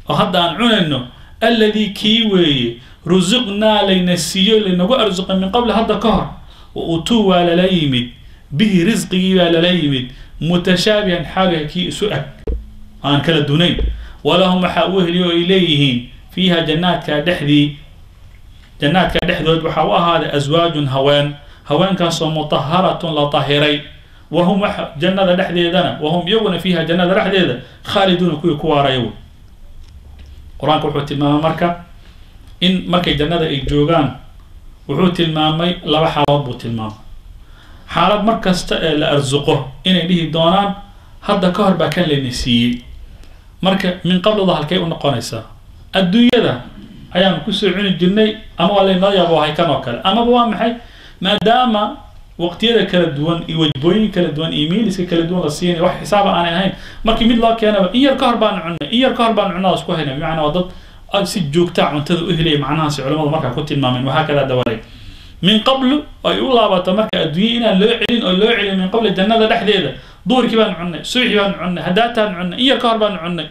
oo hadda aan cunayno alladii kii weeye rusiqnaa layna siiyo laynagu arsuqay min qabli hadda ka hor. Wa utuu waa lala yimid bihi risqigii baa lala yimid mutashaabihan xaaluha kii isu eg aan kala dunayn. Walahum waxaa u heliyo ay leeyihiin fiiha jannaadkaa dhexdii, jannaadka dhexdood waxaa u ahaaday aswaajun haween, haweenkaasoo mutaharatun la tahiray, wahum jannada dhexdeedana, wahum iyaguna fiiha jannada dhexdeeda khaaliduuna kuwii ku waaraya. Wey qur-aanka wuxuu tilmaamay marka in markay jannada ay joogaan, wuxuu tilmaamay laba xaaladood buu tilmaamay. Xaalad mar kasta ee la arsuqo inay dhihi doonaan hadda ka hor baa kan layna siiyey. Marka min qablida halkay u noqonaysaa? Adduunyada ayaanu kusoo cuni jirnay ama waa laynoo yaabo hay kan oo kale, amaba waa maxay? Maadaama waqtiyada kala duwan iyo wajbooyin kala duwan iyo miiliska kala duwan la siinay wax xisaaba aanay ahayn, markii mid loo keenaba in yar ka hor baanu cunnay, in yar ka hor baanu cunnadaas ku haynay, bimacnaa waa dad si joogtaa cuntada u helaya. Macnahaasi culamadu markaa ku tilmaameen wahaakada dawalay min qablu ay u laabato marka adduunya inaan loo celin oo loo celin min qabli jannada dhexdeeda duhurkii baanu cunnay, subaxii baanu cunnay, hadaataan cunnay, in yar ka hor baanu cunnay,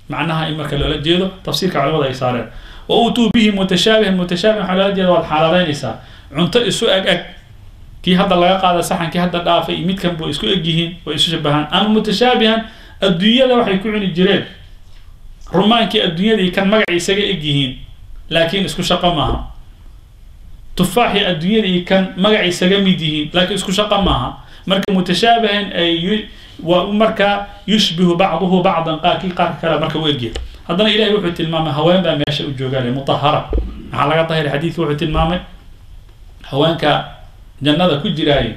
macnaha in marka loola jeedo tafsiirka culamada ay saareen wa uutuu bihi mutashaabihan. Mutashaabihan waxaa loola jeeda waad xaaladaynaysaa cunto isu eg eg. Kii hadda laga qaada saxankii hadda dhaafay iyo midkan buu isku egyihiin, way isu shabahaan. Ama mutashaabihan, adduunyada waxay ku cuni jireen rumaankii adduunyada iyo kan magacii isaga egyihiin, laakiin isku shaqo maaha. Tufaaxii adduunyada iyo kan magacii isaga mid yihiin, laakiin isku shaqo maaha. Marka mutashaabihan ay waa markaa yushbihu bacduhu bacdan, qaarkii qaarka kale marka u egyahay. Haddana Ilahay wuxuu tilmaamay haween baa meesha u joogaan mutahara. Maxaa laga dahiray? Xadiidku wuxuu tilmaamay haweenka jannada ku jiraayay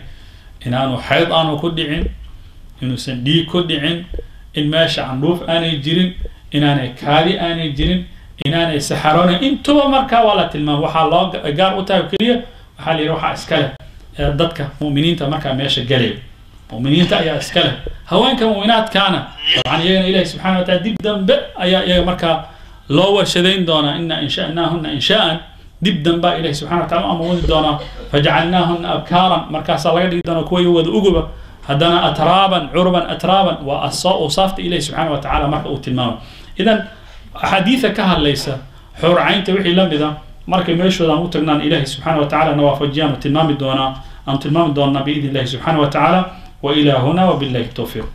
inaanu xayd aanu ku dhicin, inuusan dhiig ku dhicin, in meesha candhuuf aanay jirin, inaanay kaadi aanay jirin, inaanay saxaroonayn. Intuba markaa waa la tilmaamay. Waxaa loo gaar u tahay keliya, waxaa la yidhi waxaa iska leh dadka mu'miniinta markaa meesha galaya, mu'miniinta ayaa iska leh. Haweenka mu'minaadkaana dabcan iyagana Ilahi subxana wa taala dib dambe ayaa iyaga markaa loo warshadayn doonaa. Ina insha'naahuna inshaa'an, dib dambaa Ilahi subxana wa tacala u amoodi doonaa. Fajacalnaahuna abkaaran, markaasaa laga dhigi doonaa kuwa wada uguba, haddana atraaban, curban atraaban. Waa awsaafta Ilahi subxaana wa tacala marka uu tilmaamay. Idan axaadiida ka hadlaysa xuurcaynta wixii la mida markay meeshooda aan u tagnaan, Ilahi subxaana wa tacala na waafajiyaanu tilmaami doonaa, aan tilmaami doonaa biidn illahi subxaana wa tacaala. Wa ilaa huna wabillahi towfiiq.